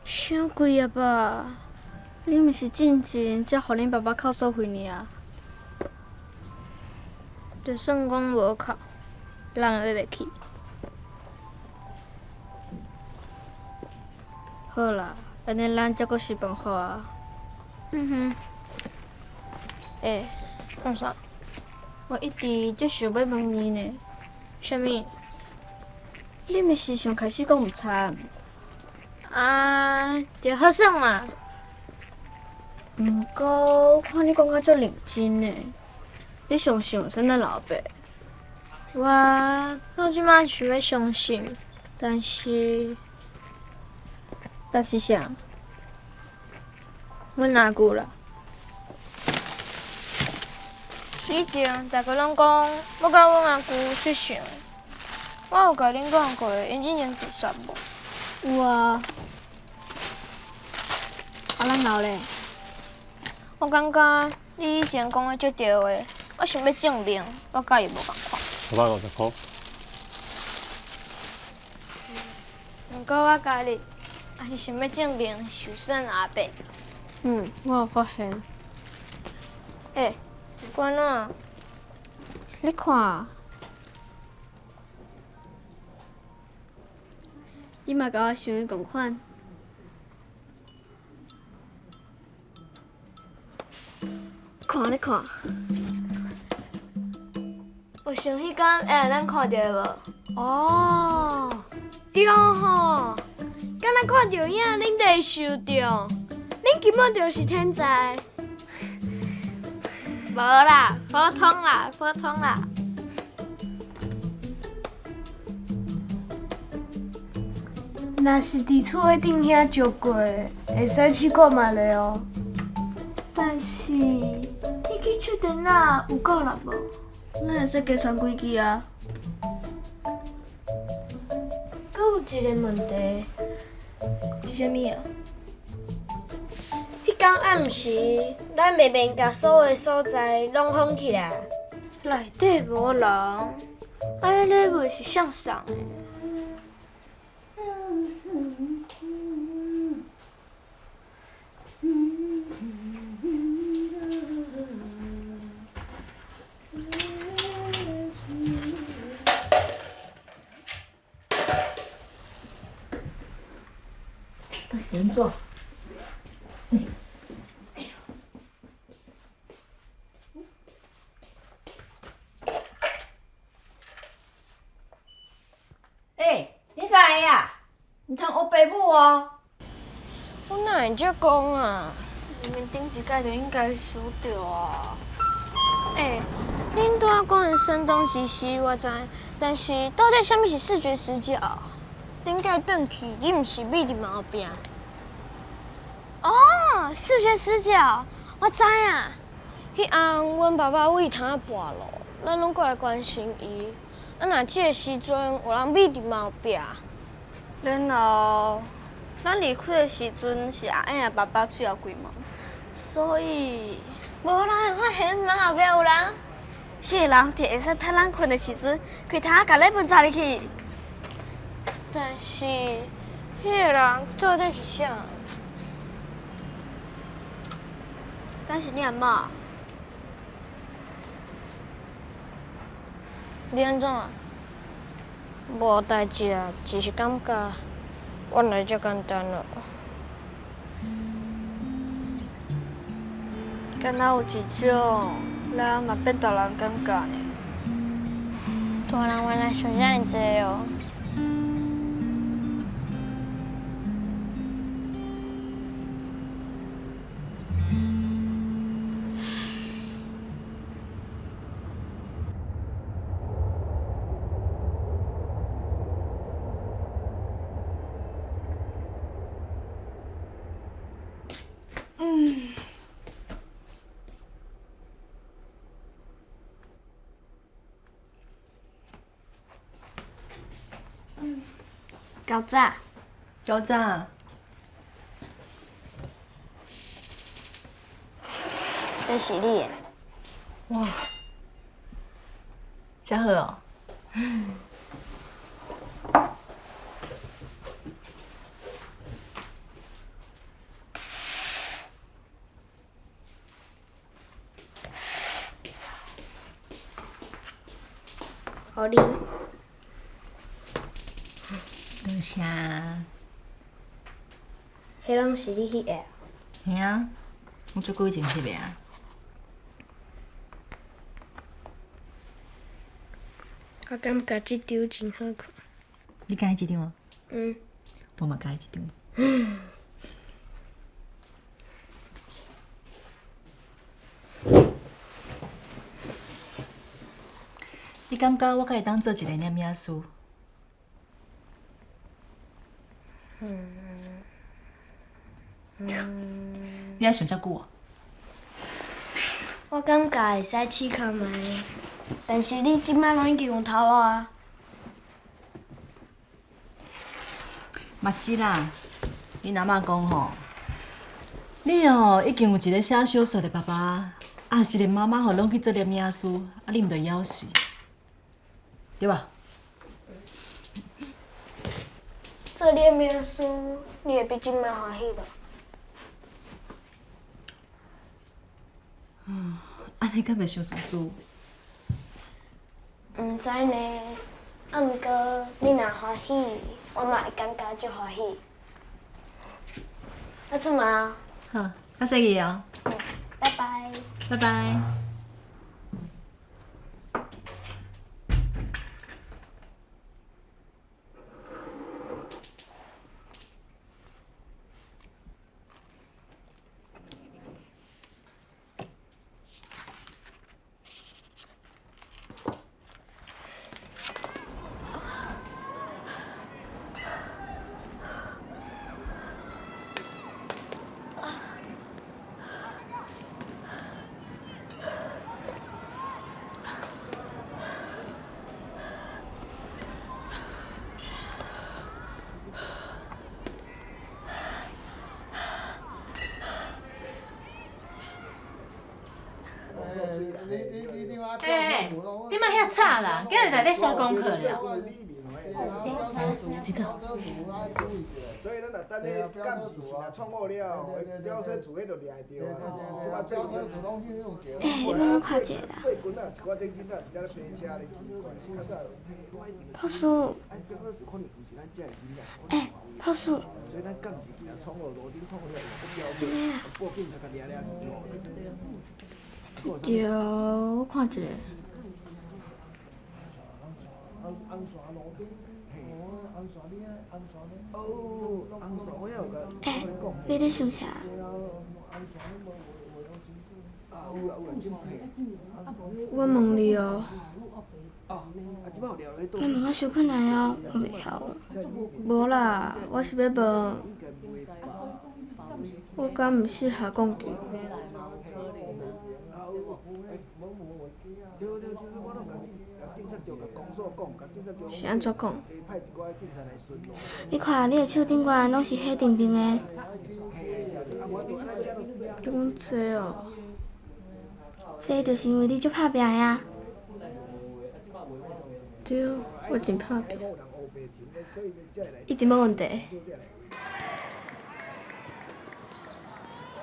傷貴啊吧？你毋是進前才予恁爸爸扣所費爾？就算講無扣，人會買袂起。好啦，按呢咱才閣是辦法啊。嗯哼。欸，創啥？我一直足想欲問你呢。啥物？你毋是上開始講毋參？啊，就好耍嘛。毋過看你講甲足認真的，你相信有啥咱老爸？我到這擺想欲相信，但是，但是啥？阮阿舅啦。以前大家攏講欲共阮阿舅翕相，我有共恁講過，𪜶之前自殺無？有啊。啊，然後咧？我感覺你以前講的足對的，我想欲證明，我佮伊無仝款。650塊。毋過我今日也是想欲證明受損阿伯。嗯，我有發現。欸，關怎？你看，你嘛佮我想的仝款。看，你看。有像彼工下咱看著的無？哦，對吼，敢若看著影，恁就會受著，恁根本就是天才。無啦，普通啦，普通啦。若是佇厝的頂遐石過，會使試看覓咧哦。但是，彼支手電仔有夠力無？咱會使加穿幾支啊。閣有一个問題，是啥物啊？彼工暗時，咱袂免共所有所在攏封起來，內底無人，啊，彼禮物是誰送的？這是按怎？毋通乌白母哦。我哪会这讲啊？明明顶一摆就应该收著啊。欸，恁拄仔讲的声东击西，我知，但是到底啥物是视觉死角？顶摆转去，你毋是覕伫门后壁？哦，视觉死角，我知影。彼暗，阮爸爸为窗仔跋落，咱拢过来关心伊。啊，若这个时阵有人覕伫门后壁，然后咱离开的时阵是阿英的爸爸喙后关门，所以无人会发现门后壁有人。彼个人就会使趁咱睏的时阵，开窗仔共礼物插入去。但是，彼个人到底是啥？敢是你阿嬷？你按怎？无代志啊，只是感觉原来遮简单啊。敢若有一种，咱嘛变大人感觉呢。大人原来想遮尔济哦。够早。够早。这是你的。哇，遮好哦。予你。多谢。彼拢是你翕的？嘿啊，我足久以前翕的啊。我感觉这张真好看。你佮意这张无？嗯。我嘛佮意这张。你感觉我敢会当做一个摄影师？你犹想遮久哦？我感觉会使试看觅，但是你这摆拢已经有头路啊。嘛是啦，恁阿嬷讲吼，你哦已经有一个写小说的爸爸，啊是连妈妈吼拢去做摄影师，啊你毋就枵死，对吧？做摄影师，你会比这摆欢喜无？按呢敢袂伤自私？毋知呢，啊，毋过你若欢喜，我嘛会感觉足欢喜。我出门啊。好，较细去哦。拜拜。拜拜。欸，你莫遐吵啦，今日内底写功课咧。这个。欸，你帮我看一下啦。朴树。欸，朴树。这个啊。这条我看一下。欸，你咧想啥？我问你哦，我问到伤困难啊，我袂晓。无啦，我是欲问，我敢毋适合讲球？是按怎讲？你看，你的手顶悬拢是黑澹澹的。你讲这哦？这就是因为你足拍拚的啊。对，我真拍拚，一定无问题。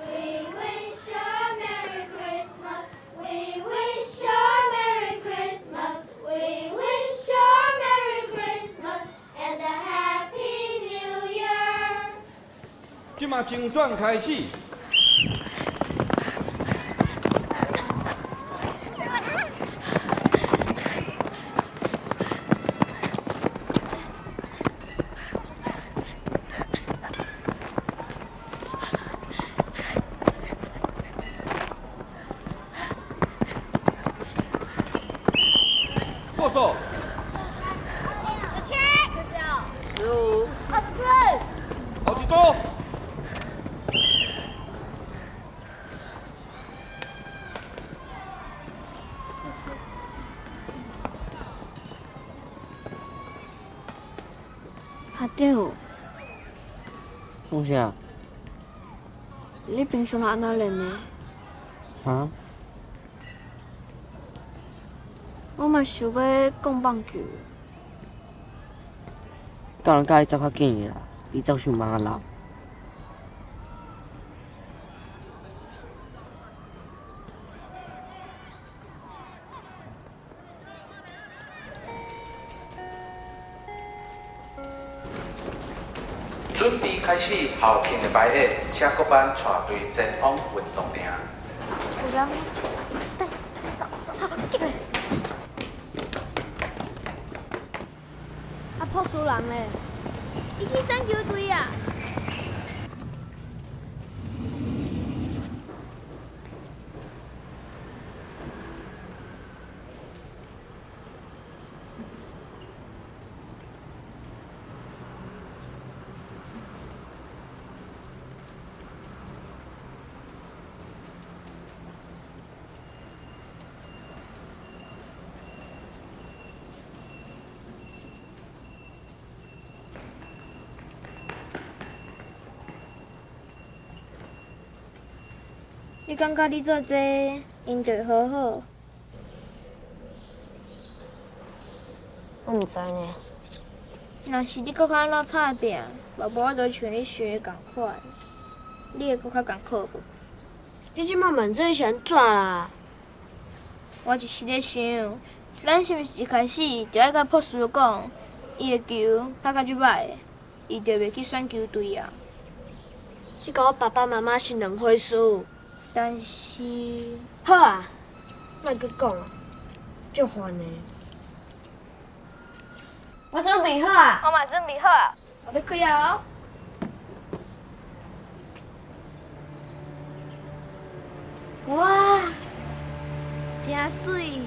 We wish you a Merry Christmas. We wish you a Merry Christmas. We wish you a Merry Christmas and a Happy New Year. 这马竞选开始。握手。 17、16、 15、 24。好几多？学长，讲啥？你平常按怎练的？啊？我嘛想欲讲棒球。教人教伊走较紧的啦，伊走伤慢啊老。准备开始校庆的排演，请各班带队前往运动场。啊，朴树人咧？伊去选球队啊！你感觉你做这个，𪜶就会好好？我毋知呢。若是你阁较按怎拍拚，嘛无法度像你想的仝款，你会阁较艰苦无？你这摆问这是按怎啦？我就是咧想，咱是毋是一开始就爱共朴树讲，伊的球拍甲足䆀的，伊就袂去选球队啊。这佮我爸爸妈妈是两回事。但是，好啊，莫阁讲啊，足烦的。我准备好啊！我嘛准备好啊，我欲开啊！哇，真媠！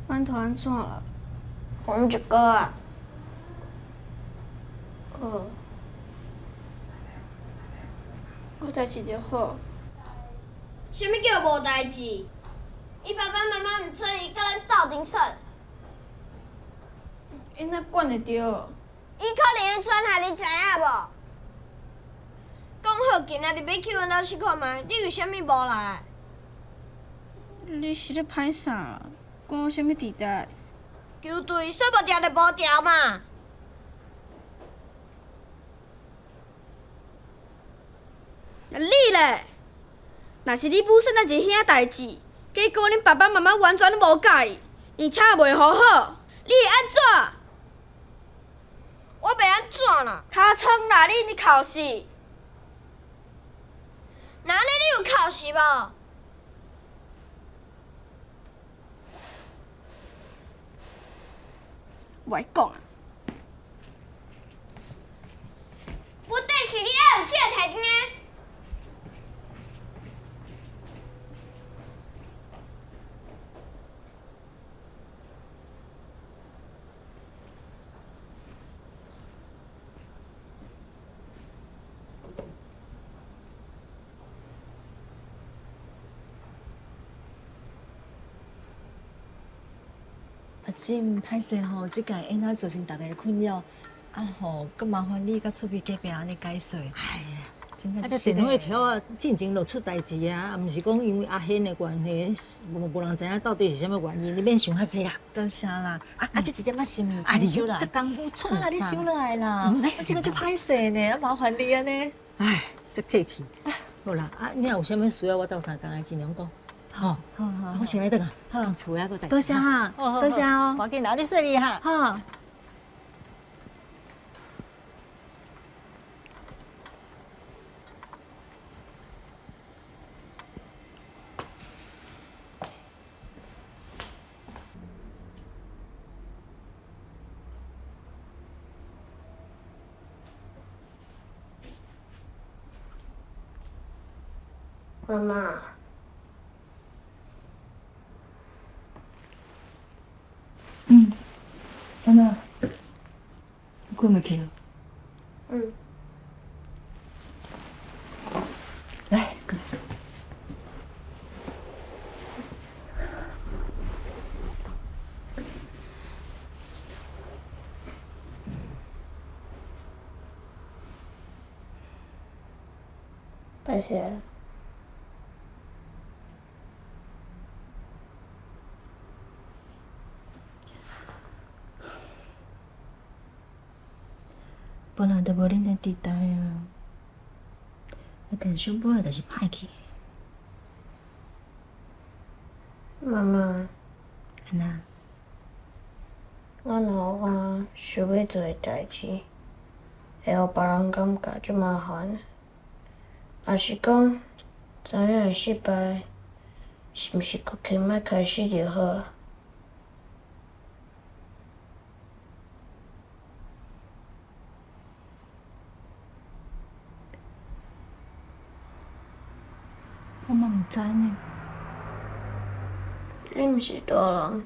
馒头按怎啦？讲一个啊。哦。我代志就好。啥物叫无代志？伊爸爸妈妈毋准伊佮咱斗阵耍。𪜶哪管会著？伊可能会传予你知影无？讲好今仔日欲去阮兜试看觅，你为啥物无来？你是咧歹啥啦？管我啥物地带？球队说无调就无调嘛。啊你咧？若是你母生咱一个兄代志，结果恁爸爸妈妈完全拢无佮意，而且也袂予好，你会按怎？我袂按怎啦。尻川啦，你伫哭死。那按呢你有哭死无？我来讲啊。问题是你爱有这个态度呢？阿姊，歹势吼，这届囡仔造成大家的困扰，啊吼，阁麻烦你佮厝边隔壁按呢解说。哎呀，真正啊，这电火条仔进前就出代志啊，毋是讲因为阿显的关系，无人知影到底是啥物原因，你免想遐济啦。多谢啦，啊啊，这一点仔心意，啊，你收啦，这功夫创啊，你收落来啦，我这个足歹势呢，啊麻烦你按呢。哎，这客气。好啦，啊，你若有啥物需要，我斗相共来尽量讲。好，好好，我先来转啊。好，厝还阁代志。多谢哈，多谢哦。赶紧啦，你细腻哈。好。妈妈。嗯，安怎？困袂去啊？嗯。来，过来。歹势啦。本来就无恁的伫代啊，啊，电商本来就是歹去。妈妈。按怎？我若有我想欲做的代志，会予别人感觉足麻烦，抑是讲知影会失败，是毋是阁轻莫开始就好啊？我嘛毋知呢。你毋是大人。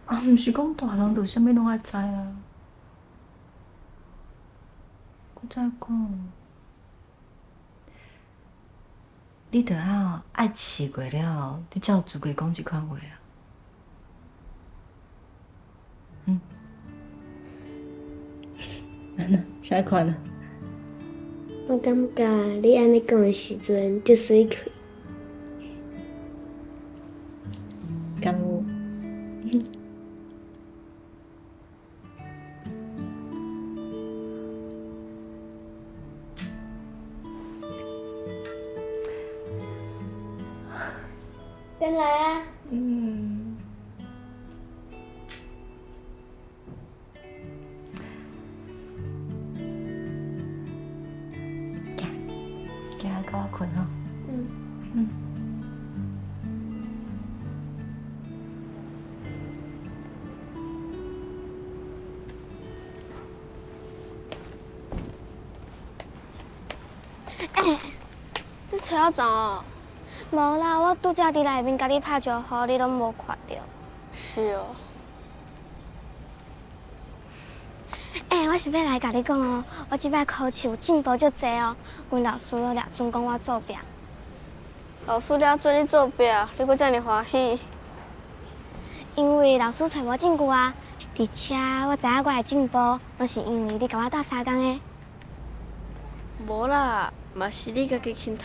啊，毋是讲大人就啥物拢爱知啊。阁再讲，你著爱爱试过了后，你才有资格讲这款话啊。嗯。安怎？啥款啊？我感觉你按呢讲的时阵，足媠气。敢有？转来啊！嗯。行，行到我睏吼。嗯。嗯。欸，你揣我怎哦？無啦，我拄才佇內面共你拍招呼，你攏無看著。是哦。欸，我是欲來共你講哦，我這擺考試有進步足濟哦。阮老師都掠準講我做壁。老師掠準你做壁，你閣遮爾歡喜？因為老師揣無證據啊，而且我知影我的進步，攏是因為你共我鬥相共的。無啦，嘛是你家己肯讀。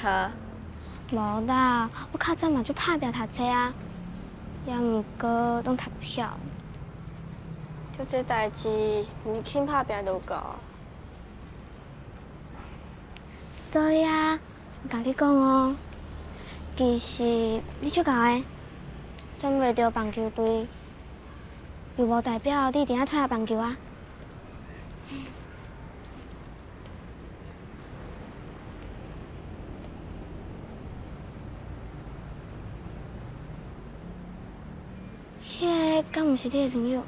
無啦，我較早嘛足拍拚讀冊啊，也毋過攏讀不曉。足濟代誌，毋是肯拍拚就有夠啊。所以啊，我共你講哦，其實你足𠢕的，選袂著棒球隊，又無代表你一定愛退下棒球啊。彼个敢毋是你的朋友？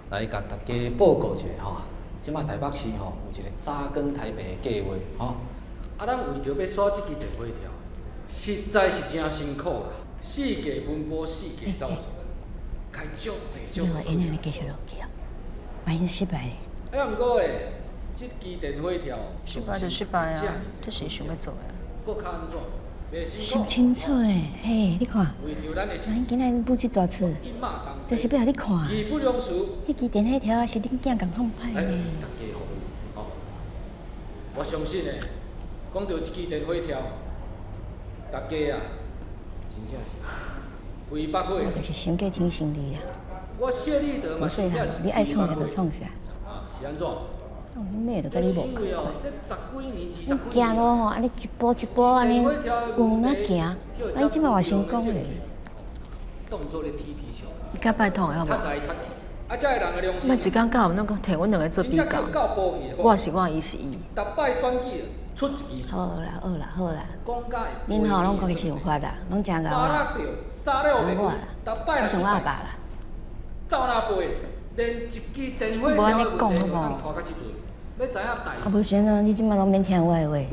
來共大家報告一下吼，這擺台北市吼有一個扎根台北的計劃吼。啊，咱為著欲徙這支電火條，實在是誠辛苦啦，四界奔波，四界走走，開足濟足你予𪜶按呢繼續落去哦，萬一失敗咧？啊，毋過欸，這支電火條失敗就失敗啊，這是伊想欲做的。閣較按怎？想清楚咧，嘿，你看，咱今仔日舞這大出，就是欲予你看。義不容辭。彼支電火條是恁囝共創歹的。大家服務，吼！我相信呢，講著這支電火條，大家啊，真正是非百貨。我就是先過天生你啊。我謝立德嘛，從細漢，你愛創啥就創啥。啊，是按怎？阮妹就佮你無仝款。你行路吼，按呢一步一步按呢，有哪行？啊，你這擺嘛成功咧。你較拜託的好無？莫一工到晚攏閣提阮兩个做比較，我是我，伊是伊。好啦好啦好啦，恁吼攏家己想法啦，攏誠𠢕啦，毋我啦，我像我阿爸啦。無按呢講好無？啊，無啥呢，你這擺攏免聽我的話。一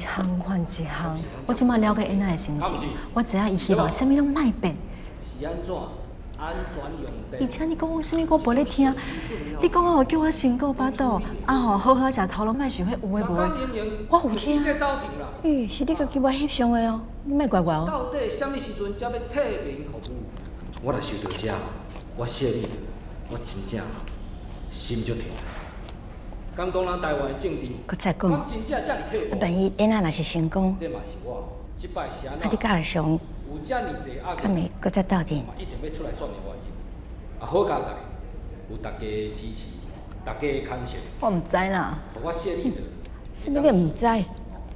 項還一項，我這擺了解𪜶仔的心情，我知影伊希望啥物攏莫變。而且你講我啥物我無咧聽，你講哦叫我辛苦腹肚，啊吼好好食，頭路莫想彼有的無的，我有聽。欸，是你家己欲翕相的哦，你莫怪我哦。到底啥物時陣才欲替民服務？我若想著這，我謝你，我真正心足疼。敢講咱台灣的政治，閣再講，敢真正遮爾退步？啊，萬一𪜶仔若是成功，這嘛是我這擺是按啊，你佮阿雄有遮爾濟壓力，敢會閣再鬥陣？一定欲出來選的原因。啊，好佳哉，有大家的支持，大家的懇切。我毋知啦。我謝你啥物你毋知？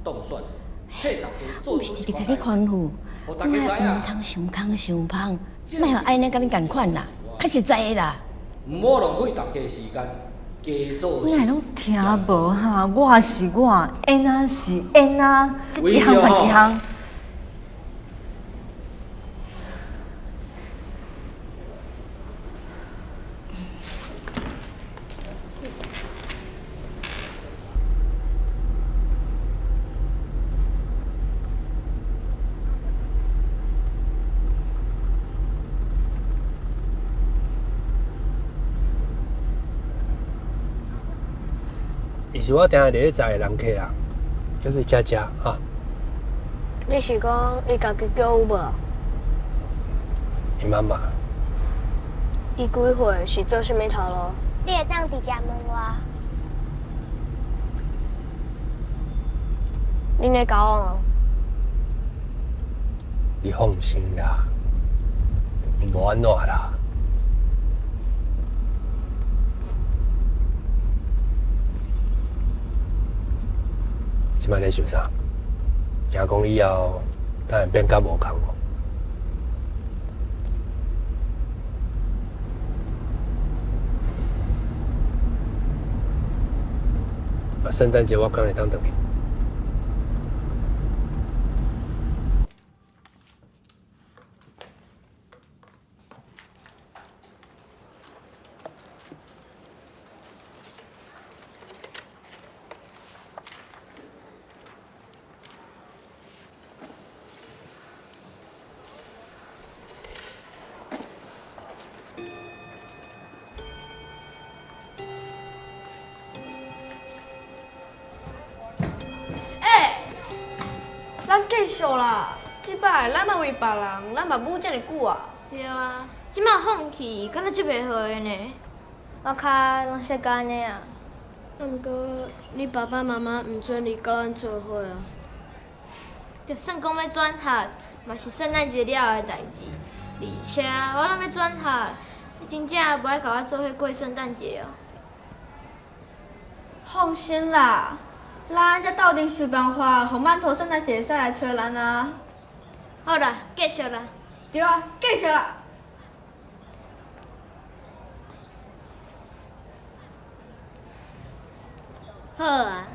當選，替大家做我毋是一直共你吩咐，莫毋通想空想芳，莫予愛呢佮你仝款啦，較實在的啦。毋好浪費大家時間，加做。你若攏聽無哈？我是我，𪜶仔是𪜶仔，這一項還一項。伊是我定定佇咧載的人客啦，叫做佳佳哈。你是講伊家己叫 Uber？伊媽媽。伊幾歲？是做啥物頭路？你會當直接問我。恁咧交往哦？你放心啦，無按怎啦。這擺咧想啥？驚講以後，咱會變甲無仝無？啊，聖誕節我敢會當轉去？咱继续啦，這擺咱嘛為別人，咱嘛舞遮爾久啊。對啊，這擺放棄，敢若足袂好的呢。我跤攏說甲按呢啊。啊，毋過你爸爸媽媽毋准你佮咱做伙啊。就算講欲轉學，嘛是聖誕節了後的代誌。而且我若欲轉學，你真正無愛共我做伙過聖誕節哦？放心啦，咱才鬥陣想辦法，予饅頭聖誕節會使來揣咱啊。好啦，繼續啦。對啊，繼續啦。好啊。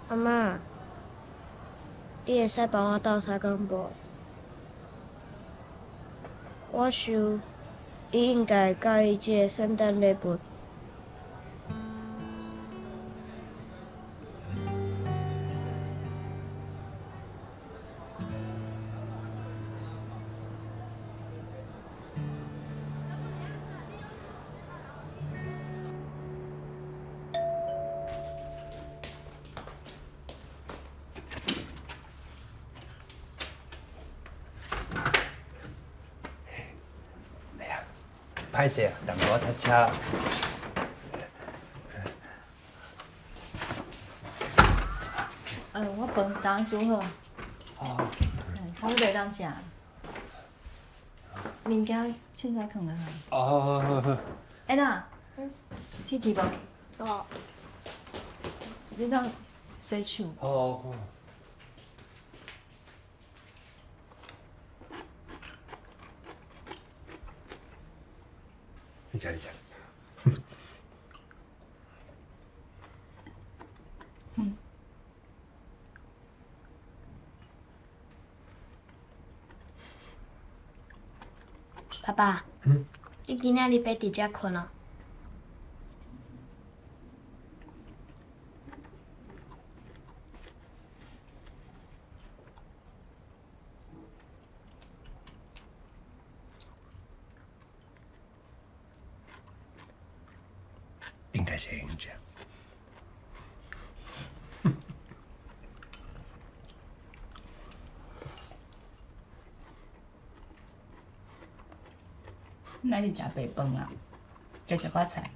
阿嬤，你會使幫我鬥相共無？我想，伊應該會佮意這个聖誕禮物。歹勢啊，耽誤我塞車。我飯當煮好。哦。差不多會當食。物件凊彩囥就好。哦，好好。安娜。嗯。試鐵無？哦。你當洗手。哦。你食，你食。嗯。爸爸。嗯。你今仔日欲佇遮睏哦？應該是會用食。你乃是食白飯啊？加食寡菜。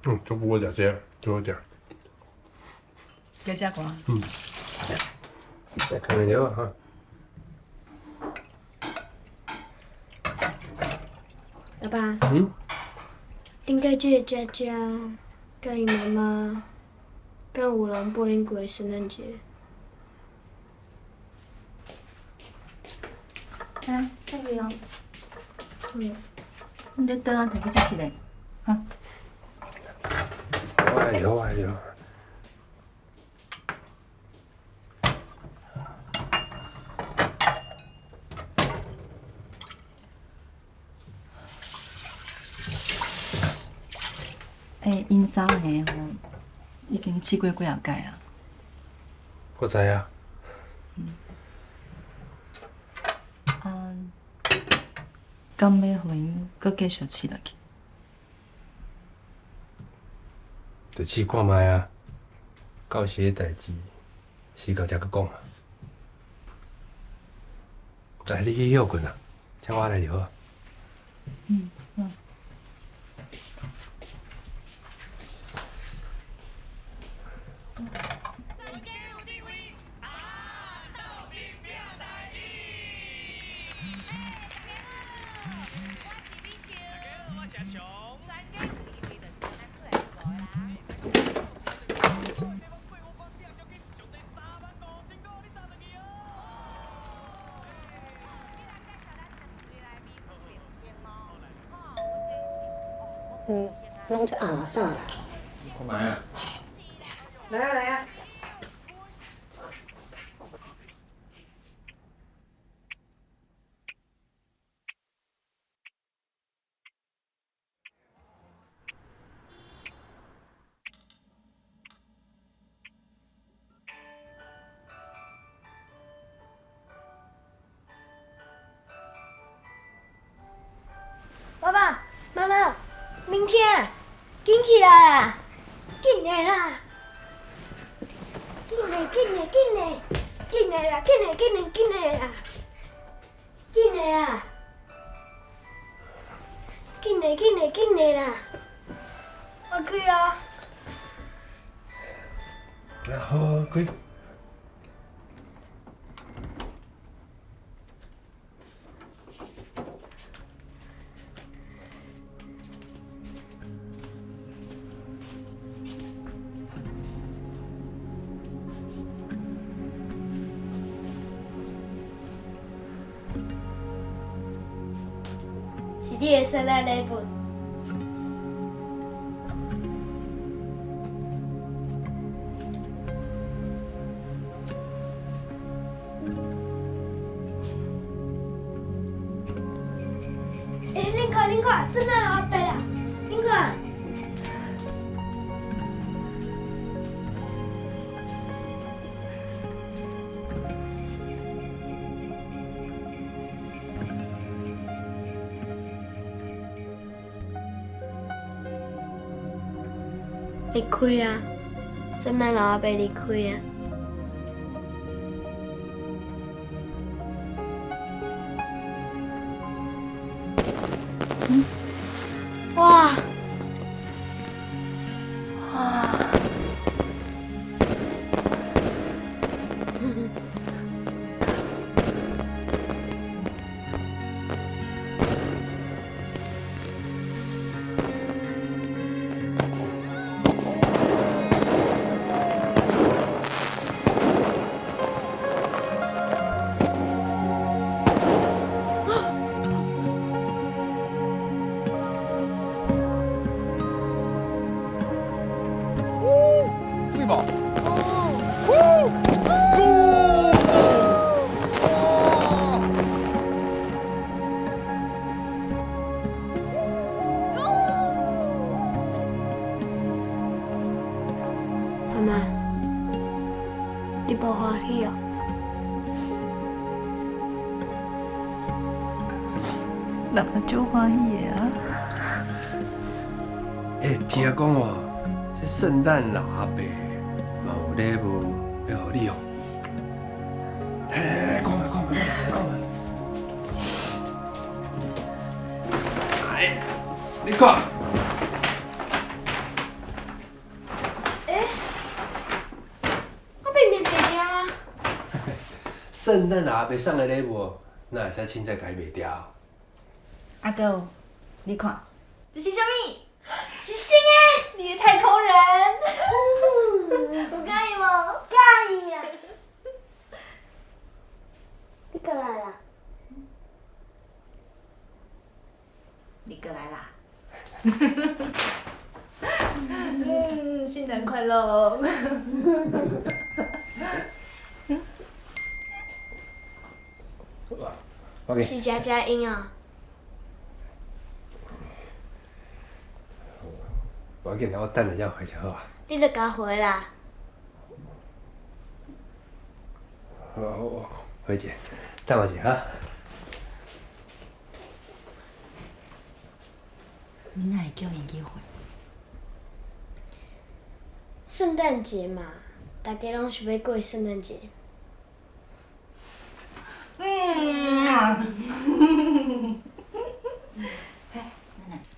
嗯，足久無食這個，足好食。加食寡。嗯。來，看下了哈。爸爸。嗯。頂擺這個姐姐，佮伊媽媽，敢有人陪𪜶過聖誕節？來，洗去哦。嗯。你這桌仔摕去擦一下，哈。好啊，好啊，好。欸，𪜶三个吼，已經試過幾仔擺啊。我知影。啊，敢欲予𪜶閣繼續試落去？就試看覓啊！到時彼代誌，時到才閣講啊。來，你去歇睏啊，請我來就好。嗯，好。嗯，攏這暗啥啦？看覓啊！來啊來啊！爸爸媽媽，恁聽，緊起來啊！緊來啦！緊來緊來緊來，緊來啦！緊來緊來緊來啦！緊來啦！緊來緊來緊來啦！我開啊！啊好，開。是你的聖誕禮物。欸，恁看，恁看，聖誕老阿伯啦！恁看。離開啊！聖誕老阿伯離開啊！嗯，哇！哇！媽媽，你無歡喜哦？人嘛足歡喜的啊！欸，聽講哦，這聖誕老阿伯嘛有禮物欲予你哦。來來來，講啊講啊講啊！來，你看。聖誕老阿伯送的禮物，哪會使凊彩共伊賣掉？阿哥，你看，這是啥物？是新的，你的太空人。有佮意無？佮意啊！你過來啦！你過來啦！嗯，聖誕快樂！是佳佳音啊！無要緊啦，我等下才回就好啊。你著共回啦。好，我回者，等我一下哈。你哪會叫𪜶去回？聖誕節嘛，大家攏想欲過聖誕節。嗯。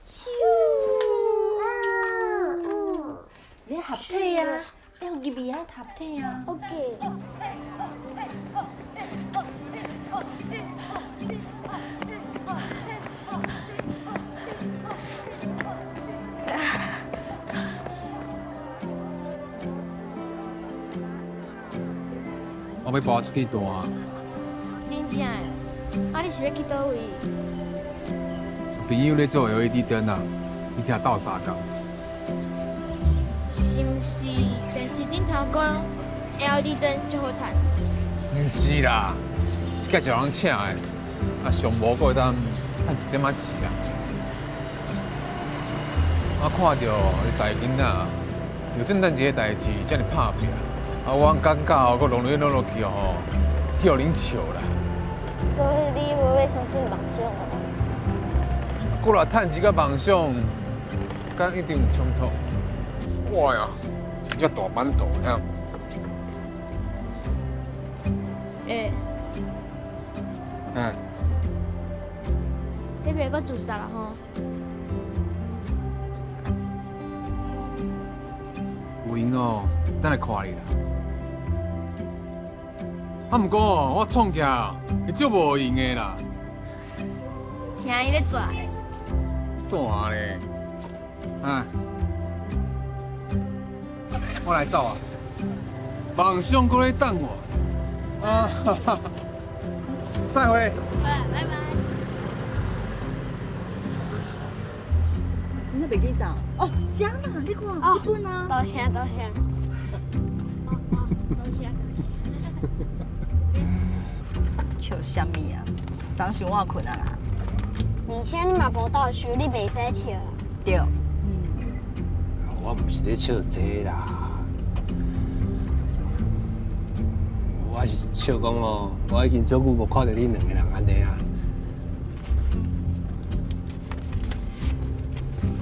咻！你合體啊，你入去啊，合體啊。 OK。我欲搬出去住。真正的？啊，你是欲去佗位？朋友咧做 LED 燈啊，去共鬥相共。是毋是電視頂頭講 LED 燈足好趁？毋是啦，這個是人請的，啊上無閣會當趁一點仔錢啦。我看著彼查囡仔，為聖誕節的代誌遮爾拍拚，啊我感覺哦，閣弄落弄落去吼，去予恁笑啦。所以你無欲相信夢想哦？閣若趁錢佮夢想，敢一定有衝突？我呀，真正大馒頭呀！欸。嗯。你袂閣自殺啦吼？有閒哦，等來看你啦。啊，毋過哦，我創起來會足無閒的啦。聽伊咧跩咧。跩咧，啊！我來走啊！夢想閣咧等我。啊哈哈！再會。拜拜。真的袂記走哦，遮啦，你看，這本啊。多謝多謝。多謝。笑啥物啊？昨昏晚睏啊啦。而且你嘛無鬥相，你袂使笑啦。對。我毋是咧笑這啦，我是笑講哦，我已經足久無看著恁兩个人按呢啊。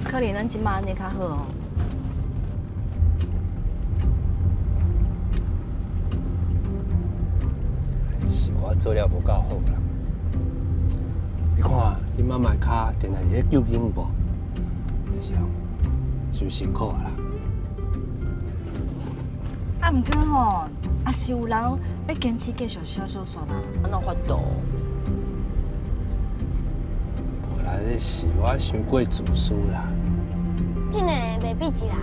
可能咱這擺按呢較好哦。是我做了無夠好啦。你看，你媽媽的跤定定佇咧糾結無？是哦，傷辛苦啊啦。啊，毋過吼，也是有人欲堅持繼續寫小說啦，按怎有法度？無啦，這是我傷過自私啦。這个袂比一啦。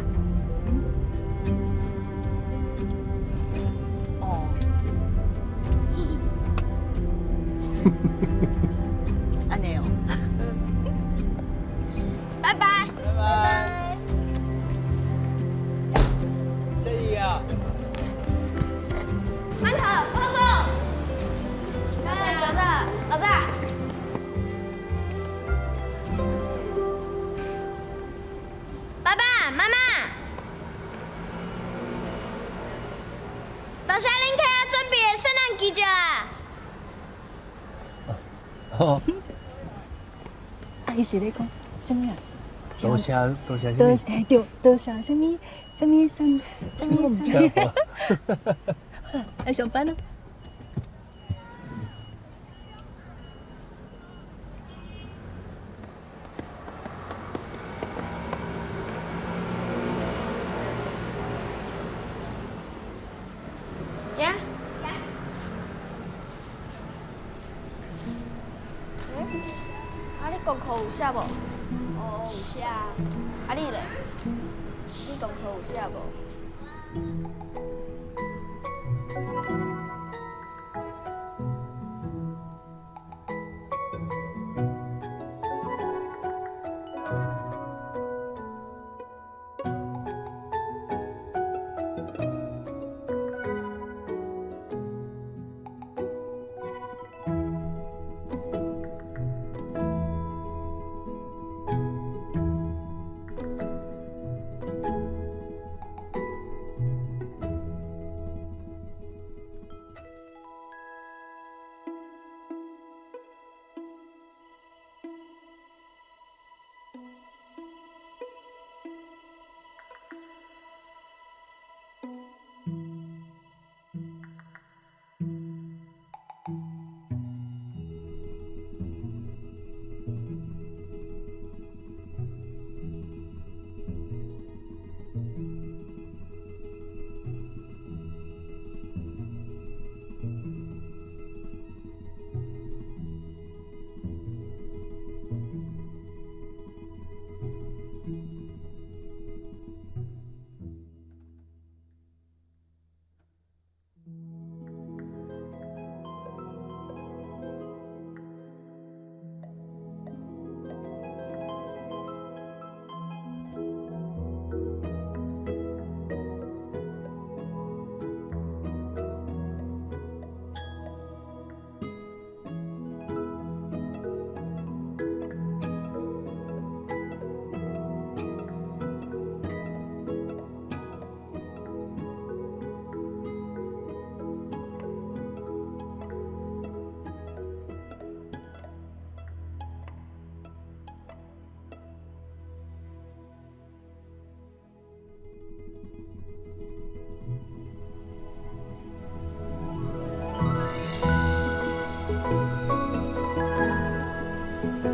哦。按呢哦。拜拜。拜拜。這裡啊。饅頭，放手。老大，老大，老大。爸爸媽媽，多謝恁替我準備的聖誕奇蹟啦！好。啊，伊是咧講啥物啊？多謝多謝多謝對，多謝啥物啥物啥啥物啥。好啦，來上班囉。行。啊，你功課有寫無？哦，有寫。啊，你咧？你功課有寫無？啊。